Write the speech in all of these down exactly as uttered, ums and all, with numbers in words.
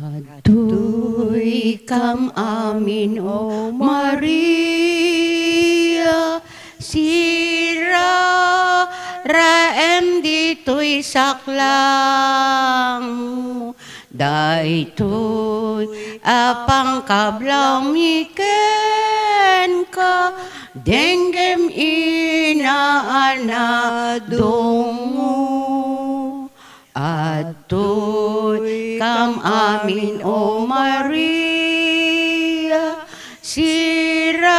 Adtoy kam amin, O Maria, siraraem ditoy saklangmo. Daytoy a pangkablawmi kenka, denggem ina a nadungngom. Adtoy kam amin, O Maria, siraraem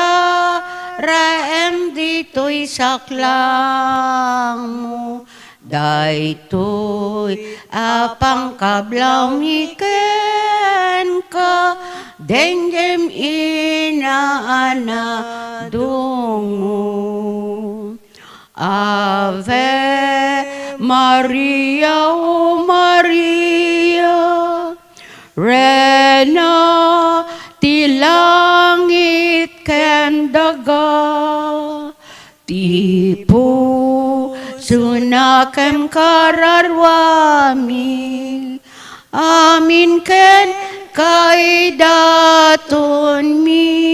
ditoy saklangmo. Daytoy a pangkablawmi kenka, denggem ina a nadungngom. Ave Maria, O Maria, Rena ti langit ken daga, ti pusona ken kararuami, amin ken kaidatonmi.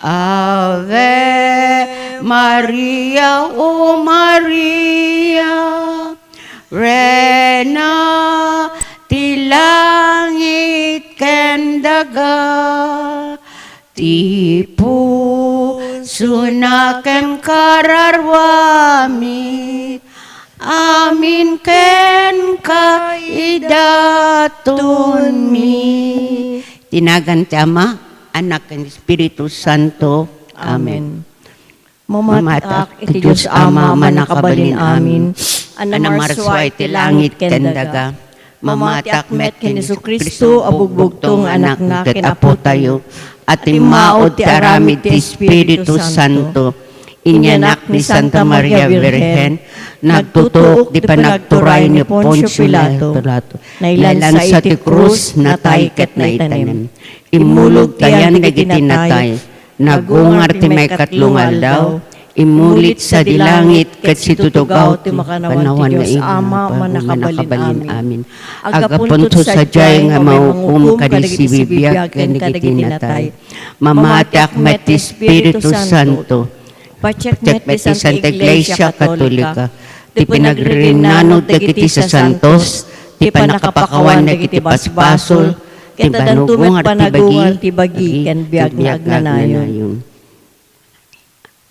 Ave Maria, O Maria, Rena ti langit ken daga, ti pusona ken kararuami, amin ken kaidatonmi. Ti nagan ti Ama, Anak, ken Espiritu Santo. Amen. Amen. Mamatiak iti Dios Ama, Mannakabalin amin, a namarsua iti langit ken daga. Mamatiak met ken Jesu-Cristo a bugbugtong nga Anakna ket Apotayo, a timmaud ti aramid ti Espiritu Santo. Inyanak ni Santa Maria Birhen, nagtutuok ti panagturay ni Poncio Pilato. Nailansa iti krus, natay ket naitanem. Immulog ti ayan dagiti natay, nagungar ti maikatlo nga aldaw, immulit sadi langit ket situtugaw ti makannawan nga ibaba, Ama, Mannakabalin amin. Aggapunto sadiay nga manghukom kadagiti sibibiag ken dagiti natay. Mamatiak met ti Espiritu Santo. Patiek met ti Santa Iglesia Katolika, ti pinagririnnano dagiti sasantos, ti pannakapakawan dagiti basbasol, ket addanto met panagungar ti bagi ken biag nga agnanayon.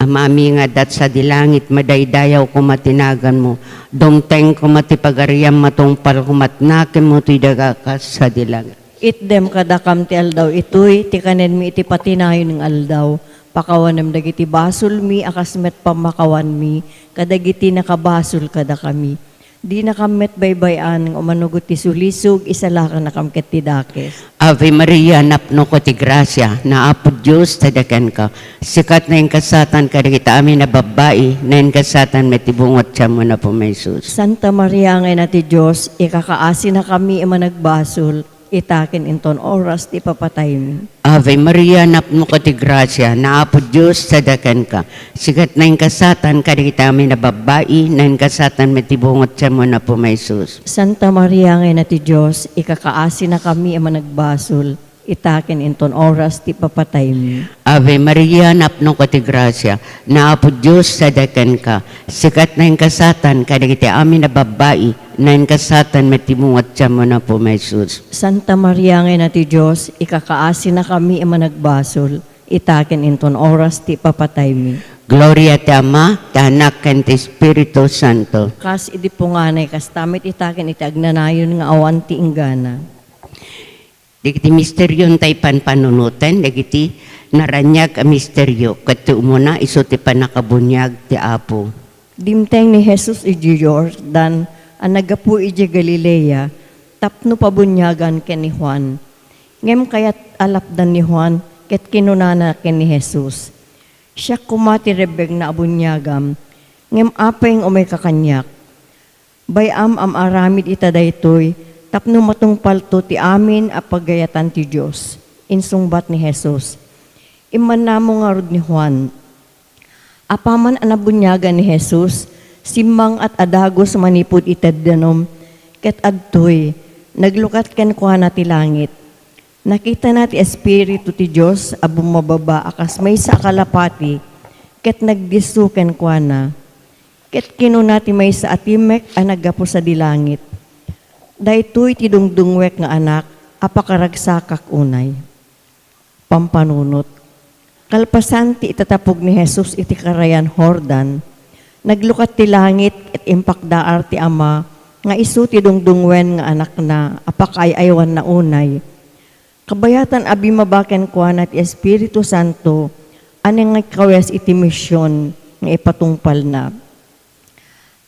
Amami nga adda sadi langit, madaydayaw koma ti naganmo. Dumteng koma ti pagariam, matungpal koma ti nakemmo toy daga kas sadi langit. Itdem kadakam ti aldaw itoy ti kanenmi iti patinayon nga aldaw. Pakawanem dagiti basolmi a kas met pammakawanmi kadagiti nakabasol kadakami. Dinakam met baybay-an nga umano ti sulisog, isalakannakam ket ti dakes. Ave Maria, napnoka ti grasia, ni Apo Dios adda kenka. Sika ti naingasatan kadagiti amin a babbai, naingasatan met ti bunga ti tiammo, Apo Jesus. Santa Maria nga Ina ti Dios, ikakaasinakami a managbasol, ita ken inton oras ti ipapataymi. Ave Maria, napnoka ti grasia, ni Apo Dios adda kenka. Sika ti naingasatan kadagiti amin a babbai, naingasatan met ti bunga ti tiammo, Apo Jesus. Santa Maria nga Ina ti Dios, ikakaasinakami a managbasol, ita ken inton oras ti ipapataymi. Ave Maria, napnoka ti grasia, ni Apo Dios adda kenka. Sika ti naingasatan kadagiti amin a babbai, naingasatan met ti bunga ti tiammo, Apo Jesus. Santa Maria nga Ina ti Dios, ikakaasinakami a managbasol, ita ken inton oras ti ipapataymi. Gloria ti Ama, ti Anak, ken ti Espiritu Santo. Kas idi punganay, kasta met ita ken iti agnanayon nga awan ti inggana. Dagiti misterio ti panpanunoten, dagiti naraniag a misterio, ket ti umuna isu ti pannakabuniag ti Apo. Dimteng ni Jesus idiay Jordan a naggapu idiay Galilea tapno pabuniagan ken ni Juan. Ngem kayat a lapdan ni Juan ket kinunana ken ni Jesus, "Siak koma ti rebbengna a buniagam, ngem apay nga umayka kaniak? Bay-am a maaramid ita daytoy tapno matungpalto ti amin a pagayatan ti Dios." Insungbat ni Jesus, "Immannamo ngarud ni Juan." Apaman a nabuniagan ni Jesus, simmang-at a dagus manipud iti danum, ket adtoy, Naglukat kenkuana ti langit. Nakitana ti Espiritu ti Dios a bumababa a kas maysa a kalapati ket nagdisso kenkuana. Ket kinuna ti maysa a timek a naggapu sadi langit, "Daytoy ti dungdungngoek nga Anak a pakaragsakak unay." Pampanunot. Kalpasan ti itatapog ni Jesus iti Karayan Jordan, naglukat ti langit ket impakdaar ti Ama nga isu ti dungdungngoen nga Anakna a pakaay-aywanna unay. Kabayatan a bimaba kenkuana ti Espiritu Santo a nangikawes iti mision nga ipatungpalna.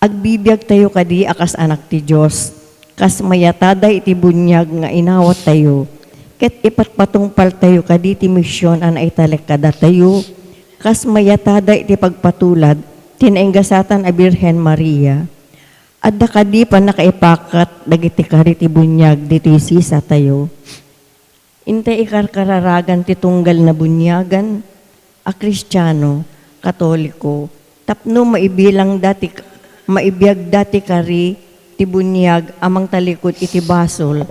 Agbibiagtayo kadi a kas anak ti Dios, kas mayatada iti buniag nga inawattayo, ket ipatpatungpaltayo kadi ti mision a naitalek kadatayo, kas mayatada iti pagpatulad ti nainggasatan a Birhen Maria. Adda kadi pannakaipakat dagiti kari ti buniag ditoy sisatayo. Intay ikarkararagan ti tunggal nabuniagan a Kristiano, Katoliko, tapno maibilangda ti, maibiagda ti kari ti buniag a mangtalikod iti basol,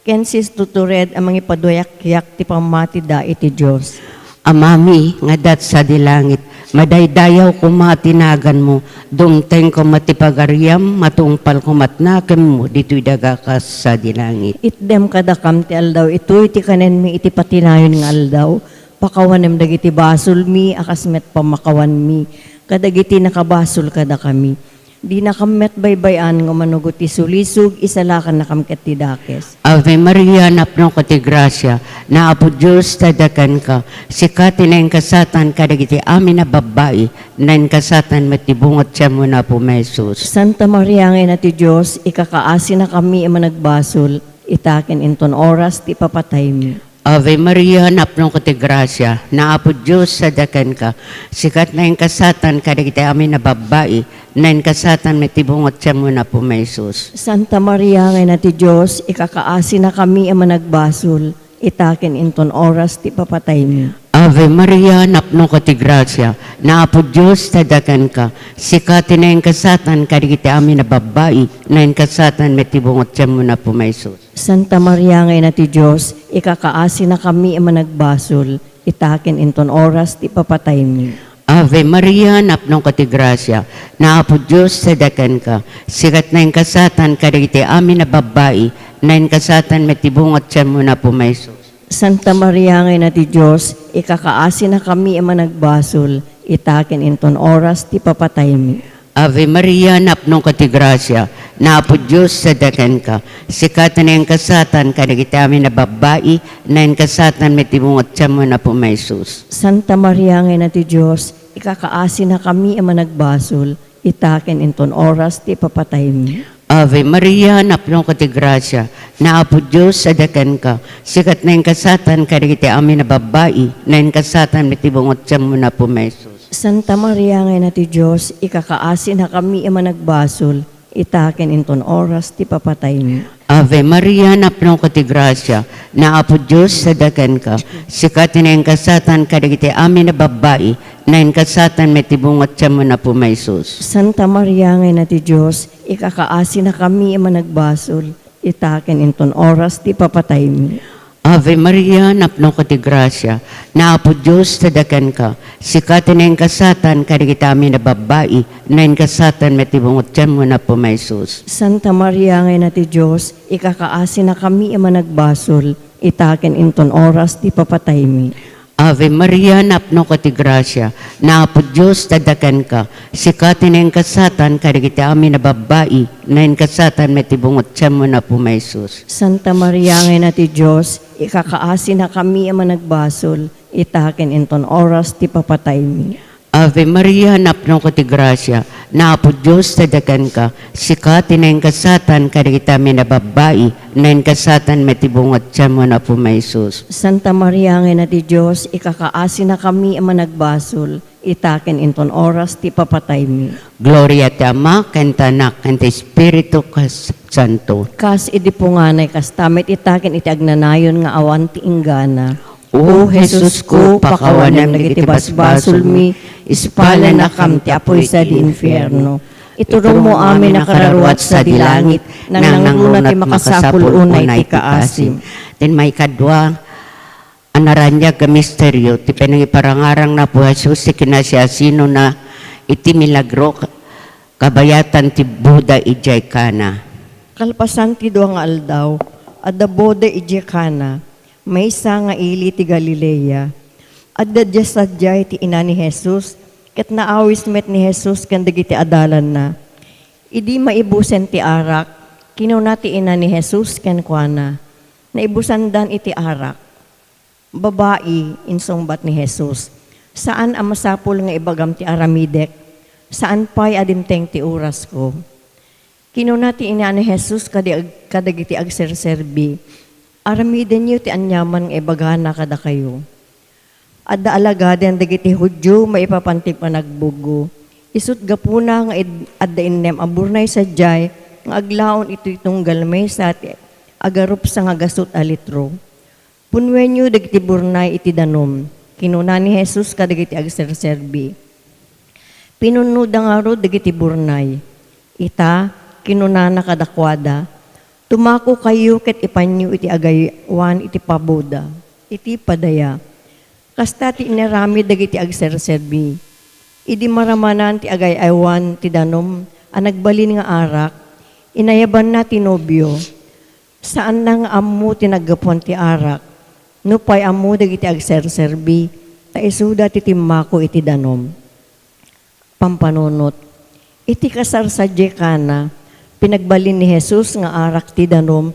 ken sistutured a mangipaduayakyak ti pammatida iti Dios. Amami nga adda sadi langit, madaydayaw koma ti naganmo, dumteng koma ti pagariam, matungpal koma ti nakemmo ditoy daga kas sadi langit. Itdem kadakam ti aldaw itoy ti kanenmi iti patinayon nga aldaw. Pakawanem dagiti basolmi a kas met pammakawanmi kadagiti nakabasol kadakami. Dinakam met baybay-an nga umano ti sulisog, isalakannakam ket ti dakes. Ave Maria, napnoka ti grasia, ni Apo Dios adda kenka. Sika ti naingkasatan kadagiti amin a babbai, naingkasatan met ti bunga ti tianmo, ni Apo Jesus. Santa Maria nga Ina ti Dios, ikakaasinakami a managbasol, ita ken inton oras ti ipapataymi. Ave Maria, napnoka ti grasia, ni Apo Dios adda kenka. Sika ti naingkasatan kadagiti amin a babbai, naingkasatan met ti bunga ti tianmo, ni Apo Jesus. Santa Maria nga Ina ti Dios, ikakaasinakami a managbasol, ita ken inton oras ti ipapataymi. Ave Maria, napnoka ti grasia, ni Apo Dios adda kenka. Sika ti naingkasatan kadagiti amin a babbai, naingkasatan met ti bunga ti tianmo, ni Apo Jesus. Santa Maria nga Ina ti Dios, ikakaasinakami a managbasol, ita ken inton oras ti ipapataymi. Ave Maria, napnoka ti grasia, ni Apo Dios adda kenka. Sika ti naingkasatan kadagiti amin a babbai, naingkasatan met ti bunga ti tianmo, ni Apo Jesus. Santa Maria nga Ina ti Dios, ikakaasinakami a managbasol, ita ken inton oras ti ipapataymi. Ave Maria, napnoka ti grasia, ni Apo Dios adda kenka. Sika ti naingkasatan kadagiti amin a babbai, naingkasatan met ti bunga ti tianmo, ni Apo Jesus. Santa Maria nga Ina ti Dios, ikakaasinakami a managbasol, ita ken inton oras ti ipapataymi. Ave Maria, napnoka ti grasia, ni Apo Dios adda kenka. Sika ti naingkasatan kadagiti amin a babbai, naingkasatan met ti bunga ti tianmo, ni Apo Jesus. Santa Maria nga Ina ti Dios, ikakaasinakami a managbasol, ita ken inton oras ti ipapataymi. Ave Maria, napnoka ti grasia, ni Apo Dios adda kenka. Sika ti naingkasatan kadagiti amin a babbai, naingkasatan met ti bunga ti tianmo, ni Apo Jesus. Santa Maria nga Ina ti Dios, ikakaasinakami a managbasol, ita ken inton oras ti ipapataymi. Ave Maria, napnoka ti grasia, ni Apo Dios adda kenka. Sika ti naingkasatan kadagiti amin a babbai, naingkasatan met ti bunga ti tianmo, ni Apo Jesus. Santa Maria nga Ina ti Dios, ikakaasinakami a managbasol, ita ken inton oras ti ipapataymi. Ave Maria, napnoka ti grasia, ni Apo Dios adda kenka. Sika ti naingkasatan kadagiti amin a babbai, naingkasatan met ti bunga ti tianmo, ni Apo Jesus. Santa Maria nga Ina ti Dios, ikakaasinakami a managbasol, ita ken inton oras ti ipapataymi. Ave Maria, napnoka ti grasia, ni Apo Dios adda kenka. Sika ti naingkasatan kadagiti amin a babbai, naingkasatan met ti bunga ti tianmo, ni Apo Jesus. Santa Maria nga Ina ti Dios, ikakaasinakami a managbasol, ita ken inton oras ti ipapataymi. Gloria ti Ama, ken ti Anak, ken ti Espiritu kas-, Santo. Kas idi punganay, kasta met ita ken iti agnanayon nga awan ti inggana. O Jesusko, pakawanem dagiti basbasolmi, ispalennakam ti apuy sadi infierno. Iturongmo amin a kararuat sadi langit, nangnangruna ti makasapul unay ti kaasim. Ken maikadua a naraniag nga misterio, ti panangiparangarang ni Apo Jesus ti kinasiasinona iti milagro kabayatan ti boda idiay Cana. Kalpasan ti dua nga aldaw, adda boda idiay Cana, maysa nga ili ti Galilea. Adda dia sadiay ti ina ni Jesus, ket naawis met ni Jesus ken dagiti adalanna. Idi maibusen ti arak, kinuna ti ina ni Jesus kenkuana, "Naibusandan iti arak." "Babai," insungbat ni Jesus, "saan a masapul nga ibagam ti aramidek. Saan pay a dimteng ti orasko." Kinuna ti ina ni Jesus kadi ag-, kadagiti agserserbi, "Aramidenyo ti aniaman nga ibagana kadakayo." Adda alagaden dagiti Judio maipapan ti panagbugo. Isut' gapuna nga id-, adda innem a burnay sadiay nga aglaon iti tunggal maysa ti agarupsa nga gasut a litro. "Punnuenyo dagiti burnay iti danum," kinuna ni Jesus kadagiti agserserbi. Pinunnoda ngarud dagiti burnay. Ita, kinunana kadakuada, "Tumakokayo ket ipanyo iti agaywan iti paboda, iti padaya." Kasta ti inaramid dagiti agserserbi. Idi maramanan ti agay-aywan ti danum a nagbalin nga arak, inayabanna ti nobio. Saanna nga ammo ti naggapuan ti arak. Nupay ammo dagiti agserserbi, ta isuda ti timmako iti danum. Pampanunot. Iti kasar sadiay Cana, pinagbalin ni Jesus nga arak ti danum,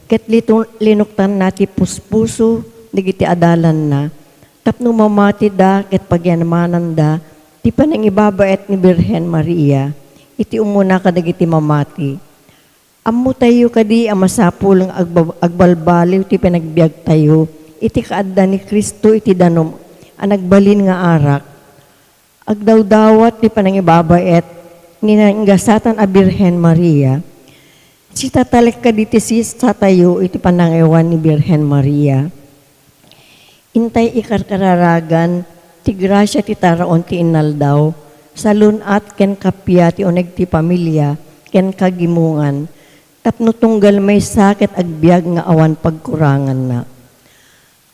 ket litu-, linuktanna ti puspuso dagiti adalanna, tapno mamatida ket pagyamananda ti panangibabaet ni Birhen Maria iti umuna kadagiti mamati. Ammotayo kadi a masapul nga agba-, agbalbaliw ti panagbiagtayo iti kaadda ni Cristo iti danum a nagbalin nga arak. Agdawdawat ti panangibabaet ni naingasatan a Birhen Maria. Sitatalek kadi ti sisatayo iti panangayawan ni Birhen Maria. Intay ikarkararagan ti grasia ti taraon ti inaldaw, salun-at ken kappia ti uneg ti pamilia ken kagimongan, tapno tunggal maysa ket agbiag nga awan pagkuranganna.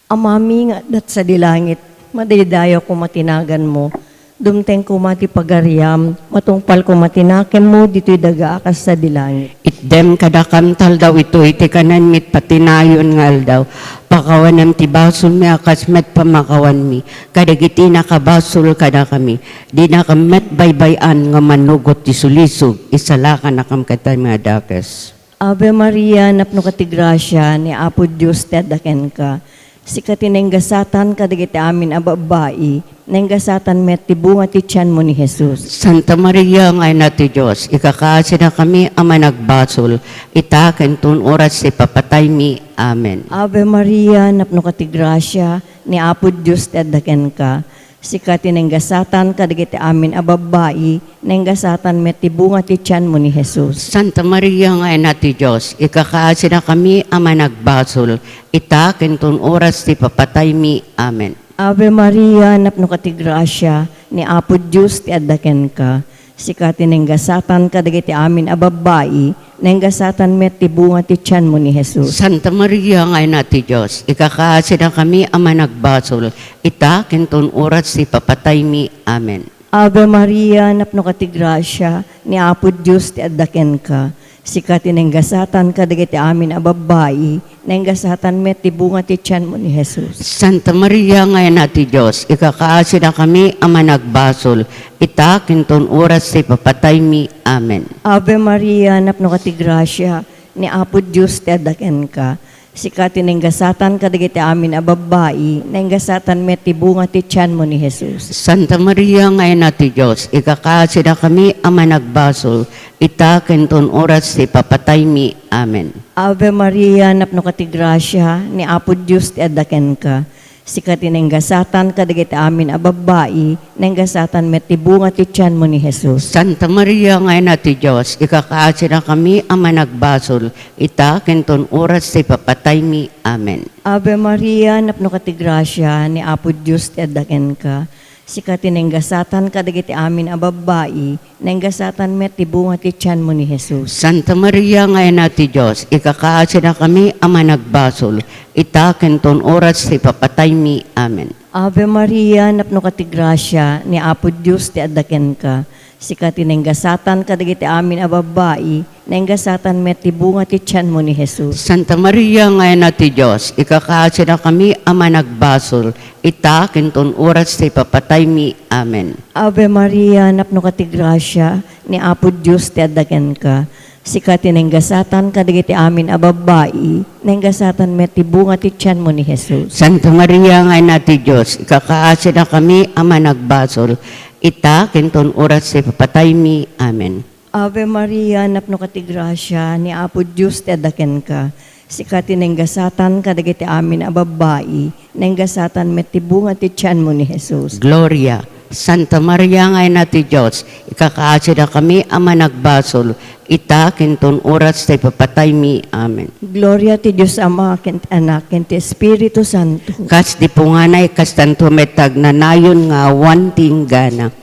Amami nga adda sadi langit, madaydayaw koma ti naganmo, dumteng koma ti pagariam, matungpal koma ti nakemmo ditoy daga a kas sadi langit. Itdem kadakam ti aldaw itoy ti kanenmi iti patinayon nga aldaw. Pakawanam ti basolmi a kas met pamakawanmi kadagiti nakabasol kadakami. Dinakam met baybay-an nga manugot ti sulisog, isalakanakam kadaymi a dakes. Ave Maria, napnoka ti grasia, ni Apo Dios ti adda kenka. Sika ti naingasatan kadagiti amin a babbai, naingasatan met ti bunga ti tianmo ni Jesus. Santa Maria nga Ina ti Dios, ikakaasinakami a managbasol, ita ken ton oras ti ipapataymi. Amen. Ave Maria, napnoka ti grasia, ni Apo Dios ti adda kenka. Sika ti naingasatan kadagiti amin a babbai, naingasatan met ti bunga ti tianmo ni Jesus. Santa Maria nga Ina ti Dios, ikakaasinakami a managbasol, ita ken ton oras ti ipapataymi. Amen. Ave Maria, napnoka ti grasia, ni Apo Dios ti adda kenka. Sika ti naingasatan kadagiti amin a babbai, naingasatan met ti bunga ti tianmo ni Jesus. Santa Maria nga Ina ti Dios, ikakaasinakami a managbasol, ita ken ton oras ti ipapataymi. Amen. Ave Maria, napnoka ti grasia, ni Apo Dios ti adda kenka. Sika ti naingasatan kadagiti amin a babbai, naingasatan met ti bunga ti tianmo ni Jesus. Santa Maria nga Ina ti Dios, ikakaasinakami a managbasol, ita ken ton oras ti ipapataymi. Amen. Ave Maria, napnoka ti grasia, ni Apo Dios ti adda kenka. Sika ti naingasatan kadagiti amin a babbai, naingasatan met ti bunga ti tianmo ni Jesus. Santa Maria nga Ina ti Dios, ikakaasinakami a managbasol, ita ken ton oras ti ipapataymi. Amen. Ave Maria, napnoka ti grasia, ni Apo Dios ti adda kenka. Sika ti naingasatan kadagiti amin a babbai, naingasatan met ti bunga ti tianmo ni Jesus. Santa Maria nga Ina ti Dios, ikakaasinakami a managbasol, ita ken ton oras ti ipapataymi. Amen. Ave Maria, napnoka ti grasia, ni Apo Dios ti adda kenka. Sika ti nainggasatan kadagiti amin a babbai, nainggasatan met ti bunga ti tianmo ni Jesus. Santa Maria nga Ina ti Dios, ikakaasinakami a managbasol, ita ken ton oras ti ipapataymi. Amen. Ave Maria, napnoka ti grasia, ni Apo Dios ti adda kenka. Sika ti nainggasatan kadagiti amin a babbai, nainggasatan met ti bunga ti tianmo ni Jesus. Santa Maria nga Ina ti Dios, ikakaasinakami a managbasol, ita ken ton oras ti ipapataymi. Amen. Ave Maria, napnoka ti grasia, ni Apo Dios ti adda kenka. Sika ti nainggasatan kadagiti amin a babbai, nainggasatan met ti bunga ti tianmo ni Jesus. Santa Maria nga Ina ti Dios, ikakaasinakami a managbasol, ita ken ton oras ti ipapataymi. Amen. Ave Maria, napnoka ti grasia, ni Apo Dios ti adda kenka. Sika ti nainggasatan kadagiti amin a babbai, nainggasatan met ti bunga ti tianmo ni Jesus. Gloria. Santa Maria nga Ina ti Dios, ikakaasinakami a managbasol, ita ken ton oras ti ipapataymi. Amen. Gloria ti Dios Ama, ken ti Anak, ken ti Espiritu Santo. Kas di punganay, kastanto met ti agnanayon nga awan ti inggana.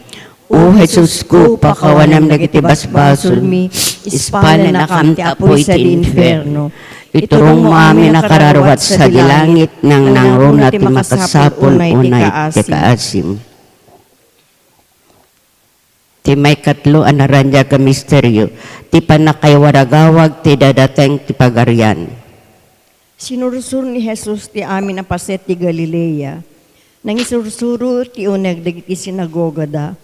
O Jesusko, pakawanem dagiti basbasolmi, ispalennakam ti apuy sadi infierno. Iturongmo amin a kararuat sadi langit, nangnangruna ti makasapul unay ti kaasim. Ti maikatlo a naraniag a misterio, ti pannakaiwaragawag ti dadateng ti Pagarian. Sinursor ni Jesus ti amin a paset ti Galilea. Nangisursuro ti uneg dagiti sinagogada.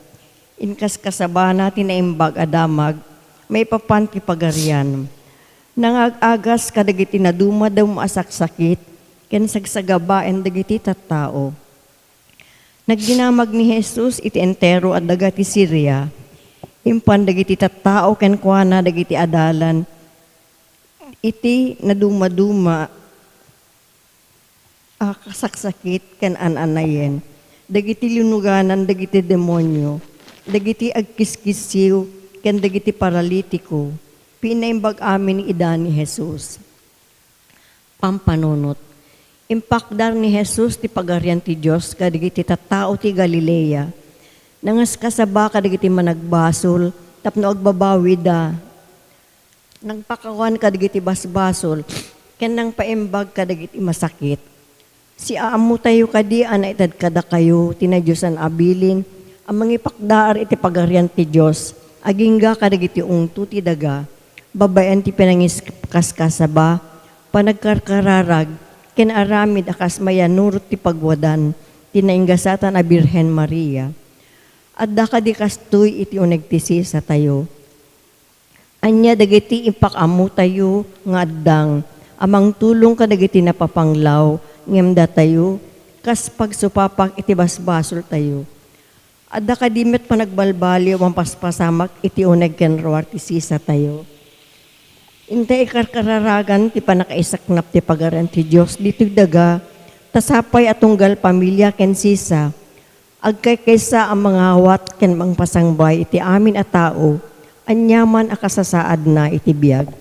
Inkaskasabana ti Naimbag a Damag maipapan ti Pagarian. Nangag-agas kadagiti nadumaduma a saksakit ken sagsagabaen dagiti tattao. Nagdinamag ni Jesus iti entero a daga ti Siria. Impan dagiti tattao kenkuana dagiti adalan iti nadumaduma a kasaksakit ken an-anayen, dagiti linuganan dagiti demonio, dagiti agkiskissiw, ken dagiti paralitiko. Pinaimbag amin ida ni Jesus. Pampanunot. Impakdar ni Jesus ti Pagarian ti Dios kadagiti tattao ti Galilea. Nangaskasaba kadagiti managbasol tapno agbabawida. Nangpakawan kadagiti basbasol ken nangpaimbag kadagiti masakit. Siaammotayo kadi a naited kadakayo ti nadiosan a bilin a mangipakdaar iti Pagarian ti Dios agingga kadagiti ungto ti daga, babaen ti pinangiskaskasaba, panagkarkararag, ken aramid a kas mayanurot ti pagwadan ti nainggasatan a Birhen Maria. Adda kadi kastoy iti uneg ti sisatayo? Ania dagiti impakammotayo nga addang a mangtulong kadagiti napapanglaw ngem datayo, kas pagsupapak iti basbasoltayo? Adda kadi met panagbalbaliw a mapaspasamak iti uneg ken ruar ti sisatayo? Inta ikarkararagan ti pannakaisaknap ti Pagarian ti Dios ditoy daga, ta sapay a tunggal pamilia ken sisa, agkaykaysa a mangawat ken mangpasangbay iti amin a tao, aniaman a kasasaadna iti biag.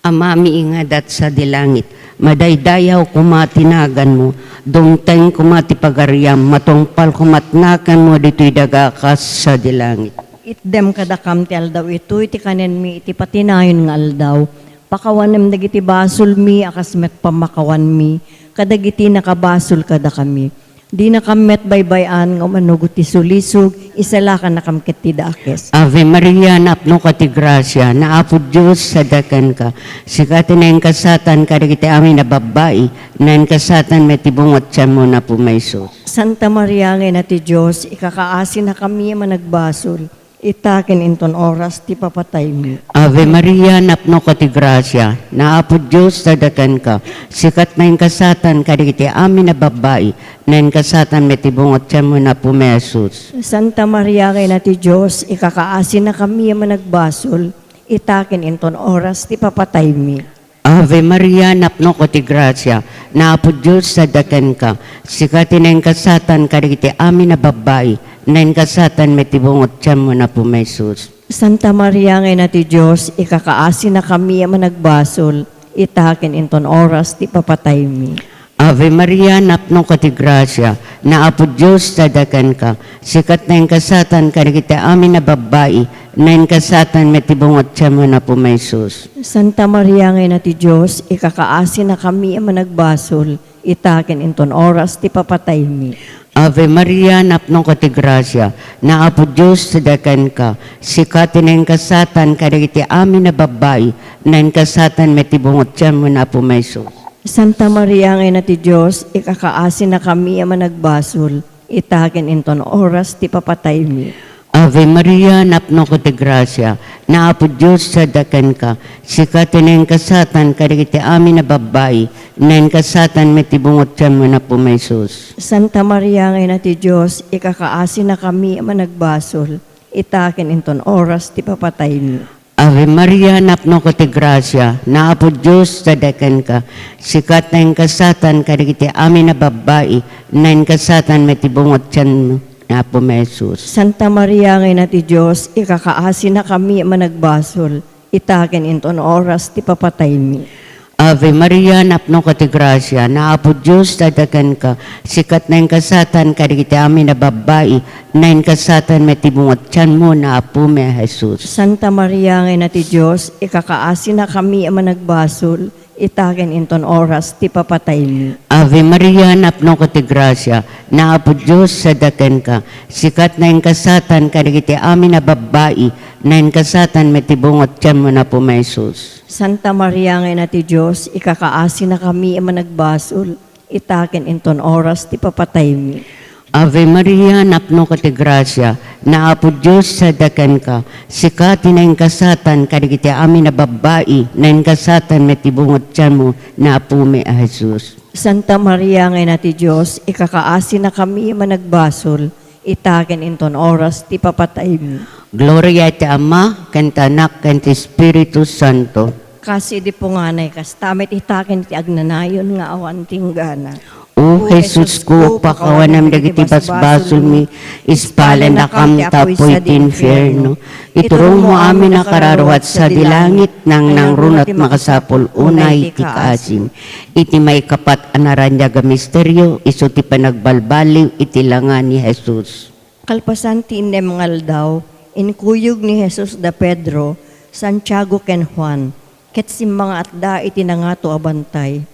Amami nga adda sadi langit, madaydayaw koma ti naganmo, dumteng koma ti pagariam, matungpal koma ti naganmo ditoy daga kas sadi langit. Itdem kadakam ti aldaw itoy ti kanenmi iti patinayon nga aldaw. Pakawanem dagiti basolmi a kas met pammakawanmi kadagiti nakabasol kadakami. Dinakam met baybay-an nga umanugot ti sulisog, isalakannakam ket ti dakes. Ave Maria, napnoka ti grasia, ni Apo Dios adda kenka. Sika ti naingkasatan kadagiti amin a babbai, naingkasatan met ti bunga ti tianmo, Apo Jesus. Santa Maria nga Ina ti Dios, ikakaasinakami a managbasol, ita ken inton oras ti papataymi. Ave Maria, napnoka ti grasia, ni Apo Dios adda kenka. Sika ti naingkasatan kadagiti amin a babbai, naingkasatan met ti bunga ti tianmo, Apo Jesus. Santa Maria nga Ina ti Dios, ikakaasinakami a managbasol, ita ken inton oras ti papataymi. Ave Maria, napnoka ti grasia, ni Apo Dios adda kenka. Sika ti naingkasatan kadagiti amin a babbai, naingkasatan met ti bunga ti tianmo, Apo Jesus. Santa Maria nga Ina ti Dios, ikakaasinakami a managbasol, ita ken inton oras ti papataymi. Ave Maria, napnoka ti grasia, ni Apo Dios adda kenka. Sika ti naingasatan kadagiti amin a babbai, naingasatan met ti bunga ti tianmo, ni Apomi a Jesus. Santa Maria nga Ina ti Dios, ikakaasinakami a managbasol, ita ken inton oras ti papataymi. Ave Maria, napnoka ti grasia, ni Apo Dios adda kenka. Sika ti naingasatan kadagiti amin a babbai, naingasatan met ti bunga ti tianmo, ni Apomi a Jesus. Santa Maria nga Ina ti Dios, ikakaasinakami a managbasol, ita ken inton oras ti papataymi. Ave Maria, napnoka ti grasia, ni Apo Dios adda kenka. Sika ti naingasatan kadagiti amin a babbai, naingasatan met ti bunga ti tianmo, ni Apomi a Jesus. Santa Maria nga Ina ti Dios, ikakaasinakami a managbasol, ita ken inton oras ti papataymi. Ave Maria, napnoka ti grasia, ni Apo Dios adda kenka. Sika ti naingasatan kadagiti amin a babbai, naingasatan met ti bunga ti tianmo, ni Apomi a Jesus. Santa Maria nga Ina ti Dios, ikakaasinakami a managbasol, ita ken inton oras ti papataymi. Ave Maria, napnoka ti grasia, ni Apo Dios adda kenka. Sika ti naingasatan kadagiti amin a babbai, naingasatan met ti bunga ti tianmo, ni Apomi a Jesus. Santa Maria nga Ina ti Dios, ikakaasinakami a managbasol, ita ken inton oras ti papataymi. Ave Maria, napnoka ti grasia, ni Apo Dios adda kenka. Sika ti naingasatan kadagiti amin a babbai, naingasatan met ti bunga ti tianmo, ni Apomi a Jesus. Santa Maria nga Ina ti Dios, ikakaasinakami a managbasol, ita ken inton oras ti papataymi. Ave Maria, napnoka ti grasia, ni Apo Dios adda kenka. Sika ti naingasatan kadagiti amin a babbai, naingasatan met ti bunga ti tianmo, ni Apomi a Jesus. Santa Maria nga Ina ti Dios, ikakaasinakami a managbasol, ita ken inton oras ti papataymi. Gloria iti Ama, ken ti Anak, ken ti Espiritu Santo. Kas idi punganay, kasta met ita ken ti agnanayon nga awan tinggana. O Jesusko, pakawanam dagiti basbasolmi, ispalennakam ta apuy ti infierno. Iturongmo amin a kararuat sadi langit, nangnangruna ti makasapul unay ti kaasim. Iti maikapat a naraniag a misterio, isu ti panagbalbaliw iti langa ni Jesus. Kalpasan ti innem nga aldaw, inkuyog ni Jesus da Pedro, Santiago, ken Juan, ket simmangaatda iti nangato a bantay.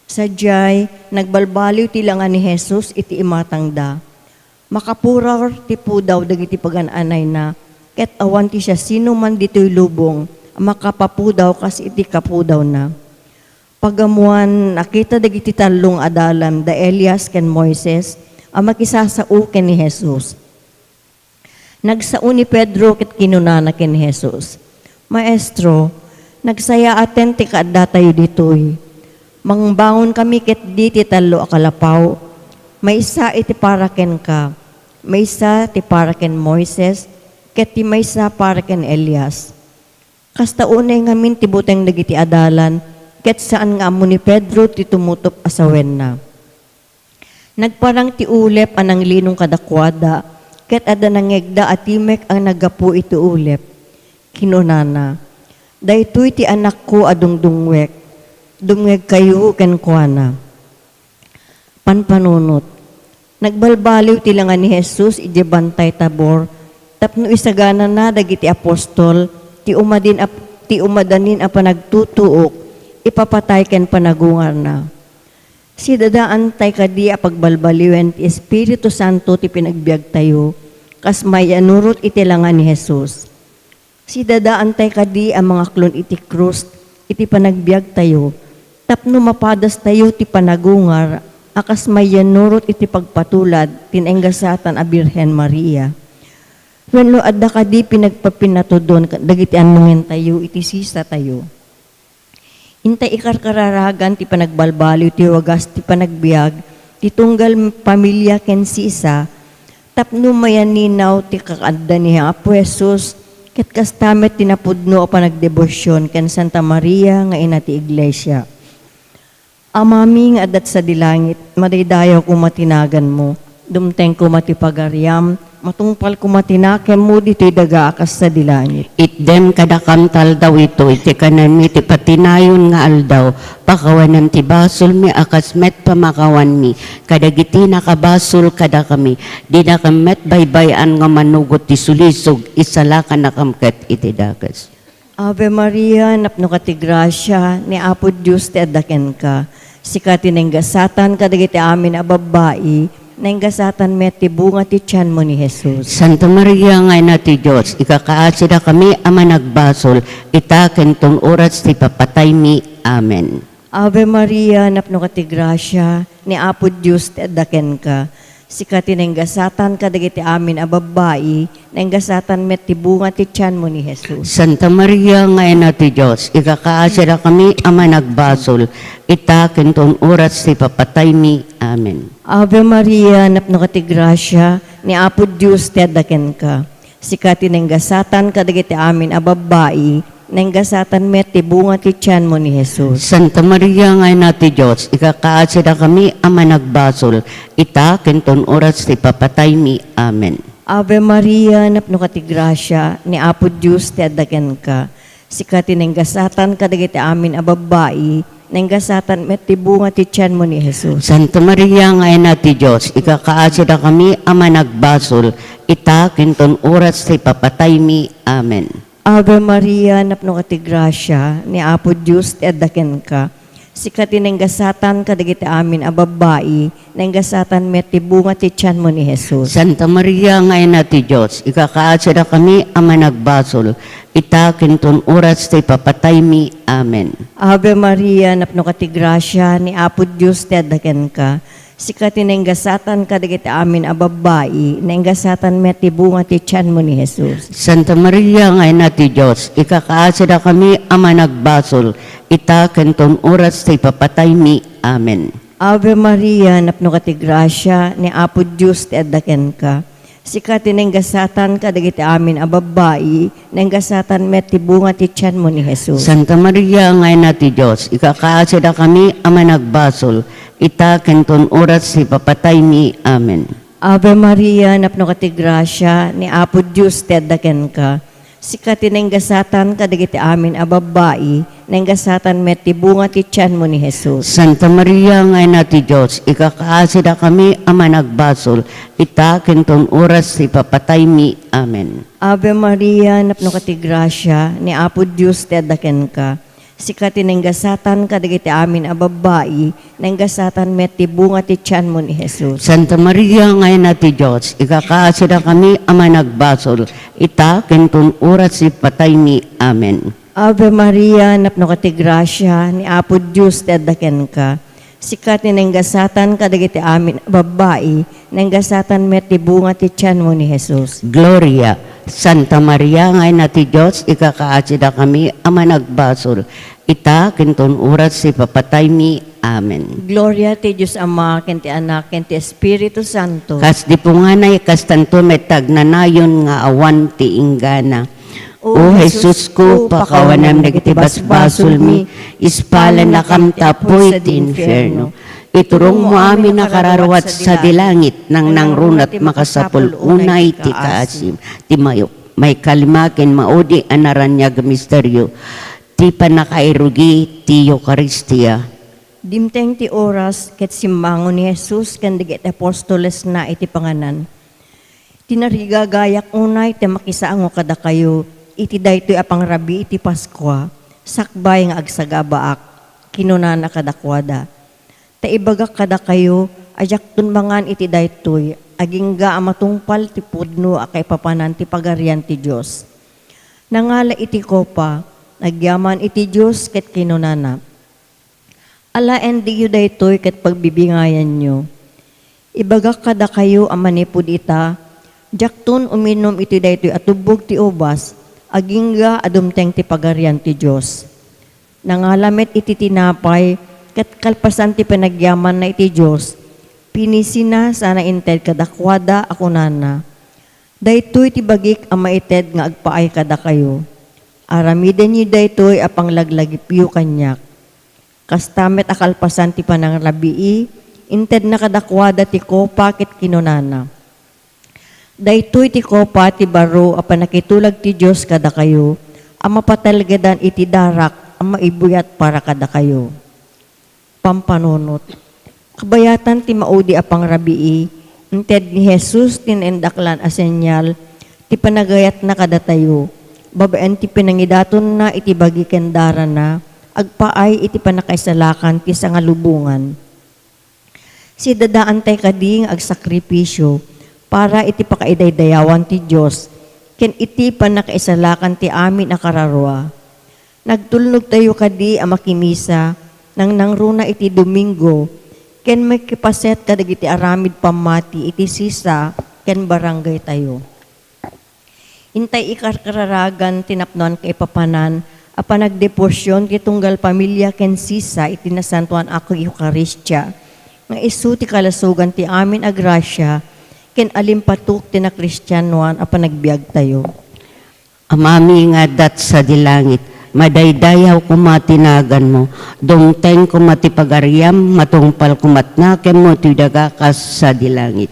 Sadiay, nagbalbaliw ti langa ni Jesus iti imatangda. Makapurar ti pudaw dagiti pagan-anayna, ket awan ti siasinoman ditoy lubong a makapapudaw kas iti kapudawna. Pagammoan, nakita dagiti tallo nga adalan da Elias ken Moises a makisasao ken ni Jesus. Nagsao ni Pedro ket kinunana ken ni Jesus, "Maestro, nagsayaaten ti kaaddatayo ditoy. Mangbangonkami ketdi ti tallo a kalapaw, maysa iti para kenka, maysa ti para ken Moises, ket ti maysa para ken Elias." Kasta unay ngamin ti buteng dagiti adalan, ket saan nga ammo ni Pedro ti tumutop a sawenna. Nagparang ti ulep a nanglinong kadakuada, ket adda nangngegda a timek a naggapu iti ulep. Kinunana, "Daytoy ti Anakko a dungdungngoek. Dumngegkayo kenkuana." Panpanunot. Nagbalbaliw ti langa ni Jesus idiay Bantay Tabor tapno isaganana dagiti apostol ti umadin a, ti umadanin a panagtutuok, ipapatay ken panagungarna. Sidadaantay kadi a pagbalbaliwen ti Espiritu Santo ti panagbiagtayo, kas mayannurot iti langa ni Jesus. Sidadaantay kadi a mangaklon iti krus iti panagbiagtayo, tapno mapadastayo ti panagungar a kas mayannurot iti pagpatulad ti naingasatan a Birhen Maria. Wenno adda kadi pinagpapinatudon dagiti annongentayo iti sisatayo? Intay ikarkararagan ti panagbalbaliw ti wagas ti panagbiag ti tunggal pamilia ken sisa, tapno mayaninaw ti kakaadda ni Apo Jesus, ket kasta met ti napudno a panagdebosion ken Santa Maria nga ina ti Iglesia. Amami nga adda sadi langit, madaydayaw koma ti naganmo, dumteng koma ti pagariam, Matungpal koma ti nakemmo ditoy daga a kas sadi langit. Itdem kadakam ta aldaw itoy ti kanenmi ti patinayon nga aldaw. Pakawanem ti basolmi a kas met pamakawanmi kadagiti nakabasol kadakami. Dinakam met baybay-an nga manugot ti sulisog, isalakanakam ket iti dakes. Ave Maria, napnoka ti grasia, ni Apo Dios ti adda kenka. Sika ti nainggasatan kadagiti amin a babbai, nainggasatan met ti bunga ti tianmo ni Jesus. Santa Maria nga Ina ti Dios, ikakaasidakami a managbasol, ita ken ton oras ti papataymi. Amen. Ave Maria, napnoka ti grasia, ni Apo Dios ti adda kenka. Sika ti nainggasatan kadagiti amin a babbai, nainggasatan met ti bunga ti tianmo ni Jesus. Santa Maria nga Ina ti Dios, ikakaasidakami a managbasol, ita ken ton oras ti papataymi. Amen. Ave Maria, napnoka ti grasia, ni Apo Dios ti adda kenka. Sika ti nainggasatan kadagiti amin a babbai, nainggasatan met ti bunga ti tianmo ni Jesus. Santa Maria nga Ina ti Dios, ikakaasidakami a managbasol, ita ken ton oras ti papataymi. Amen. Ave Maria, napnoka ti grasia, ni Apo Dios ti adda kenka. Sika ti nainggasatan kadagiti amin a babbai, nainggasatan met ti bunga ti tianmo ni Jesus. Santa Maria nga Ina ti Dios, ikakaasidakami a managbasol, ita ken ton oras ti papataymi. Amen. Ave Maria, napnoka ti grasia, ni Apo Dios ti adda kenka. Sika ti nainggasatan kadagiti amin a babbai, nainggasatan met ti bunga ti tianmo ni Jesus. Santa Maria nga Ina ti Dios, ikakaasidakami a managbasol, ita ken ton oras ti papataymi. Amen. Ave Maria, napnoka ti grasia, ni Apo Dios ti adda kenka. Sika ti nainggasatan kadagiti amin a babbai, nainggasatan met ti bunga ti tianmo ni Jesus. Santa Maria nga Ina ti Dios, ikakaasidakami a managbasol, ita ken ton oras ti papataymi. Amen. Ave Maria, napnoka ti grasia, ni Apo Dios ti adda kenka. Sika ti nainggasatan kadagiti amin a babbai, nainggasatan met ti bunga ti tianmo ni Jesus. Santa Maria nga Ina ti Dios, ikakaasidakami a managbasol, ita ken ton oras ti papataymi. Amen. Ave Maria, napnoka ti grasia, ni Apo Dios ti adda kenka. Sika ti nainggasatan kadagiti amin a babbai, nainggasatan met ti bunga ti tianmo ni Jesus. Santa Maria nga Ina ti Dios, ikakaasidakami a managbasol, ita ken ton oras ti papataymi. Amen. Ave Maria, napnoka ti grasia, ni Apo Dios ti adda kenka. Sika ti nainggasatan kadagiti amin a babbai, nainggasatan met ti bunga ti tianmo ni Jesus. Santa Maria nga Ina ti Dios, ikakaasidakami a managbasol, ita ken ton oras ti pataymi. Amen. Ave Maria, napnoka ti grasia, ni Apo Dios ti adda kenka. Sika ti nainggasatan kadagiti amin a babbai, nainggasatan met ti bunga ti tianmo ni Jesus. Gloria, Santa Maria nga Ina ti Dios, ikakaasidakami a managbasol, ita ken ton oras ti papataymi. Amen. Gloria ti Dios Ama, ken ti Anak, ken ti Espiritu Santo. Kas di punganay, kastanto met ti agnanayon nga awan ti inggana. O Jesus ko, pakawanam dagiti basbasolmi, ispalannakam ti apuy ti infierno. Iturongmo amin a kararwat sadi langit, nangnangruna ti makasapul unay ti kaasim. Ti mayuk, maikalima ken maudi a naraniag a misterio, ti pannakairugi ti Eukaristia. Dimteng ti oras ket simmango ni Jesus ken dagiti apostolesna iti panganan. Tinarigagayak unay ti makisango kadakayo iti daytoy a pangrabii ti Paskua, sakbay nga agsagabaak, kinunana kadakuada. Ta ibagak kadakayo a diakton mangan iti daytoy, agingga a matungpal ti pudno a kaipapanan ti Pagarian ti Dios. Nangala iti kopa, nagyaman iti Dios ket kinunana, Alaendiyo daytoy ket pagbibingayanyo. Ibagak kadakayo a manipud ita, diakton uminum iti daytoy a tubbog ti ubas, agingga a dumteng ti Pagarian ti Dios. Nangala met iti tinapay, ket kalpasan ti panagyamanna iti Dios, pinisina sana inted kadakuada a kunana, Daytoy ti bagik a maited nga agpaay kadakayo. Aramidenyo daytoy a panglaglagipyo kaniak. Kasta met a kalpasan ti panangrabii, intedna kadakuada ti kopa ket kinunana, Daytoy ti kopa ti baro a pannakitulag ti Dios kadakayo, a mapatalgedan iti darak a maibuyat para kadakayo. Pampanunot. Kabayatan ti maudi a pangrabii, inted ni Jesus ti naindaklan a senyal ti panagayatna kadatayo, babaen ti pinangidatonna iti bagi ken darana, agpaay iti pannakaisalakan ti sangalubongan. Sidadaantay kadi nga agsakripisio para iti pakaidaydayawan ti Dios ken iti pannakaisalakan ti amin a kararua. Nagtulnogtayo kadi a makimisa nangnangruna iti Domingo ken makipaset kadagiti aramid pammati iti sisa ken barangaytayo. Intay ikarkararagan ti napnoan kaipapanan a panagdevosion ti tunggal pamilia ken sisa iti Nasantoan a Eukaristia, nga isu ti kalasogan ti amin a grasia ken alimpatok ti nakristianoan a panagbiagtayo. Amami nga adda sadi langit, madaydayaw koma ti naganmo, dumteng koma ti pagariam, matungpal koma ti nakemmo iti daga kas sadi langit.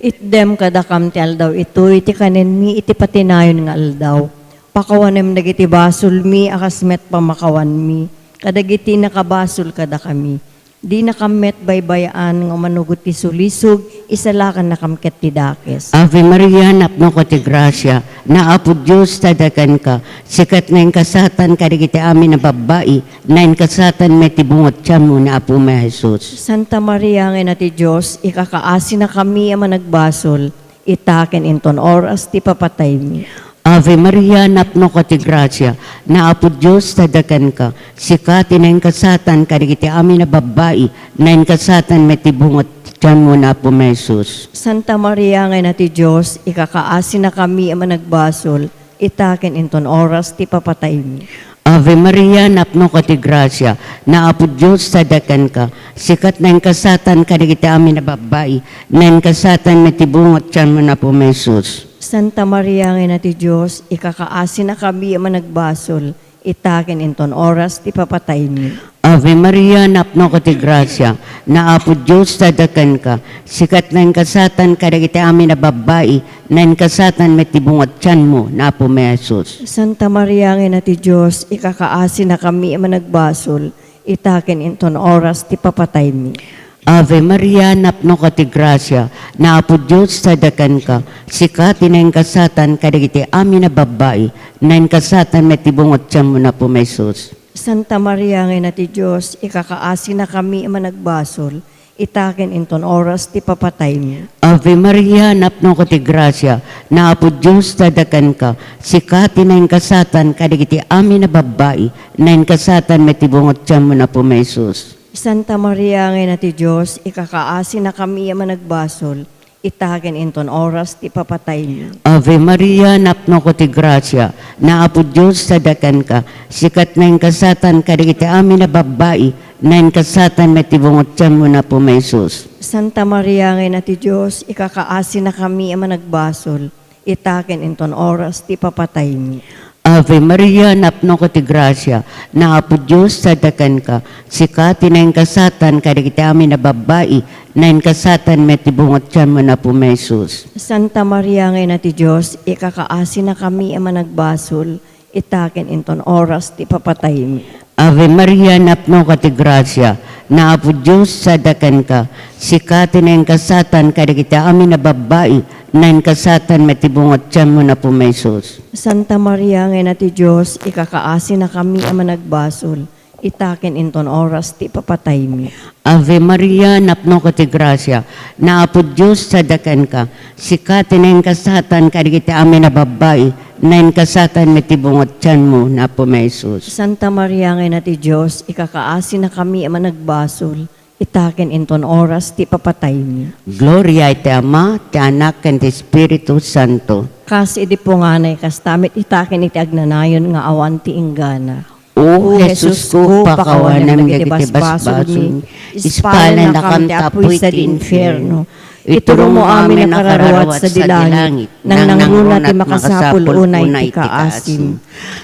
Itdem kadakam ti aldaw itoy ti kanenmi iti patinayon nga aldaw. Pakawanem dagiti basolmi a kas met pamakawanmi kadagiti nakabasol kadakami. Dinakam met baybay-an nga umanugot ti sulisog, isalakannakam ket ti dakes. Ave Maria, napnoka ti grasia, ni Apo Dios ti adalanka, sika ti naingasatan kadagiti amin a babbai, naingasatan met ti bunga ti tianmo ni Apomi a Jesus. Santa Maria nga Ina ti Dios, ikakaasinakami a managbasol, ita ken inton oras ti papataymi. Ave Maria, napnoka ti grasia, ni Apo Dios ti adalanka, sika ti naingasatan kadagiti amin a babbai, naingasatan met ti bunga ti tianmo ni Apomi a Jesus. Santa Maria nga Ina ti Dios, ikakaasinakami a managbasol, ita ken inton oras ti papataymi. Ave Maria, napnoka ti grasia, ni Apo Dios ti adalanka, sika ti naingasatan kadagiti amin a babbai, naingasatan met ti bunga ti tianmo ni Apomi a Jesus. Santa Maria nga Ina ti Dios, ikakaasinakami a managbasol, ita ken inton oras ti papataymi. Ave Maria, napnoka ti grasia, ni Apo Dios ti adalanka, sika ti naingasatan kadagiti amin a babbai, naingasatan met ti bunga ti tianmo ni Apomi a Jesus. Santa Maria nga Ina ti Dios, ikakaasinakami a managbasol, ita ken inton oras ti papataymi. Ave Maria, napnoka ti grasia, ni Apo Dios ti adalanka, sika ti naingasatan kadagiti amin a babbai, naingasatan met ti bunga ti tianmo ni Apomi a Jesus. Santa Maria nga Ina ti Dios, ikakaasinakami a managbasol, ita ken inton oras ti papataymi. Ave Maria, napnoka ti grasia, ni Apo Dios ti adalanka, sika ti naingasatan kadagiti amin a babbai, naingasatan met ti bunga ti tianmo ni Apomi a Jesus. Santa Maria nga Ina ti Dios, ikakaasinakami a managbasol, ita ken inton oras ti papataymi. Ave Maria, napnoka ti grasia, ni Apo Dios ti adalanka, sika ti naingasatan kadagiti amin a babbai, naingasatan met ti bunga ti tianmo ni Apomi a Jesus. Santa Maria nga Ina ti Dios, ikakaasinakami a managbasol, ita ken inton oras ti papataymi. Ave Maria, napnoka ti grasia, ni Apo Dios ti adalanka, sika ti naingasatan kadagiti amin a babbai, naingasatan met ti bunga ti tianmo ni Apomi a Jesus. Santa Maria nga Ina ti Dios, ikakaasinakami a managbasol, ita ken inton oras ti papataymi. Ave Maria, napnoka ti grasia, ni Apo Dios ti adalanka, sika ti naingasatan kadagiti amin a babbai, naingasatan met ti bunga ti tianmo ni Apomi a Jesus. Santa Maria nga Ina ti Dios, ikakaasinakami a managbasol, ita ken inton oras ti papataymi. Ave Maria, napnoka ti grasia, ni Apo Dios ti adalanka, sika ti naingasatan kadagiti amin a babbai, naingasatan met ti bunga ti tianmo ni Apomi a Jesus. Santa Maria nga Ina ti Dios, ikakaasinakami a managbasol, ita ken inton oras ti papataymi. Gloria iti Ama, ti Anak, ken ti Espiritu Santo. Kas idi punganay, kasta met ita ken iti agnanayon nga awan ti inggana. O Jesusko, pakawanem dagiti basbasolmi, ispalennakam ti apuy sadi infierno. Ituromo amin a kararuat sadi langit, nangnangruna ti makasapul unay ti kaasim.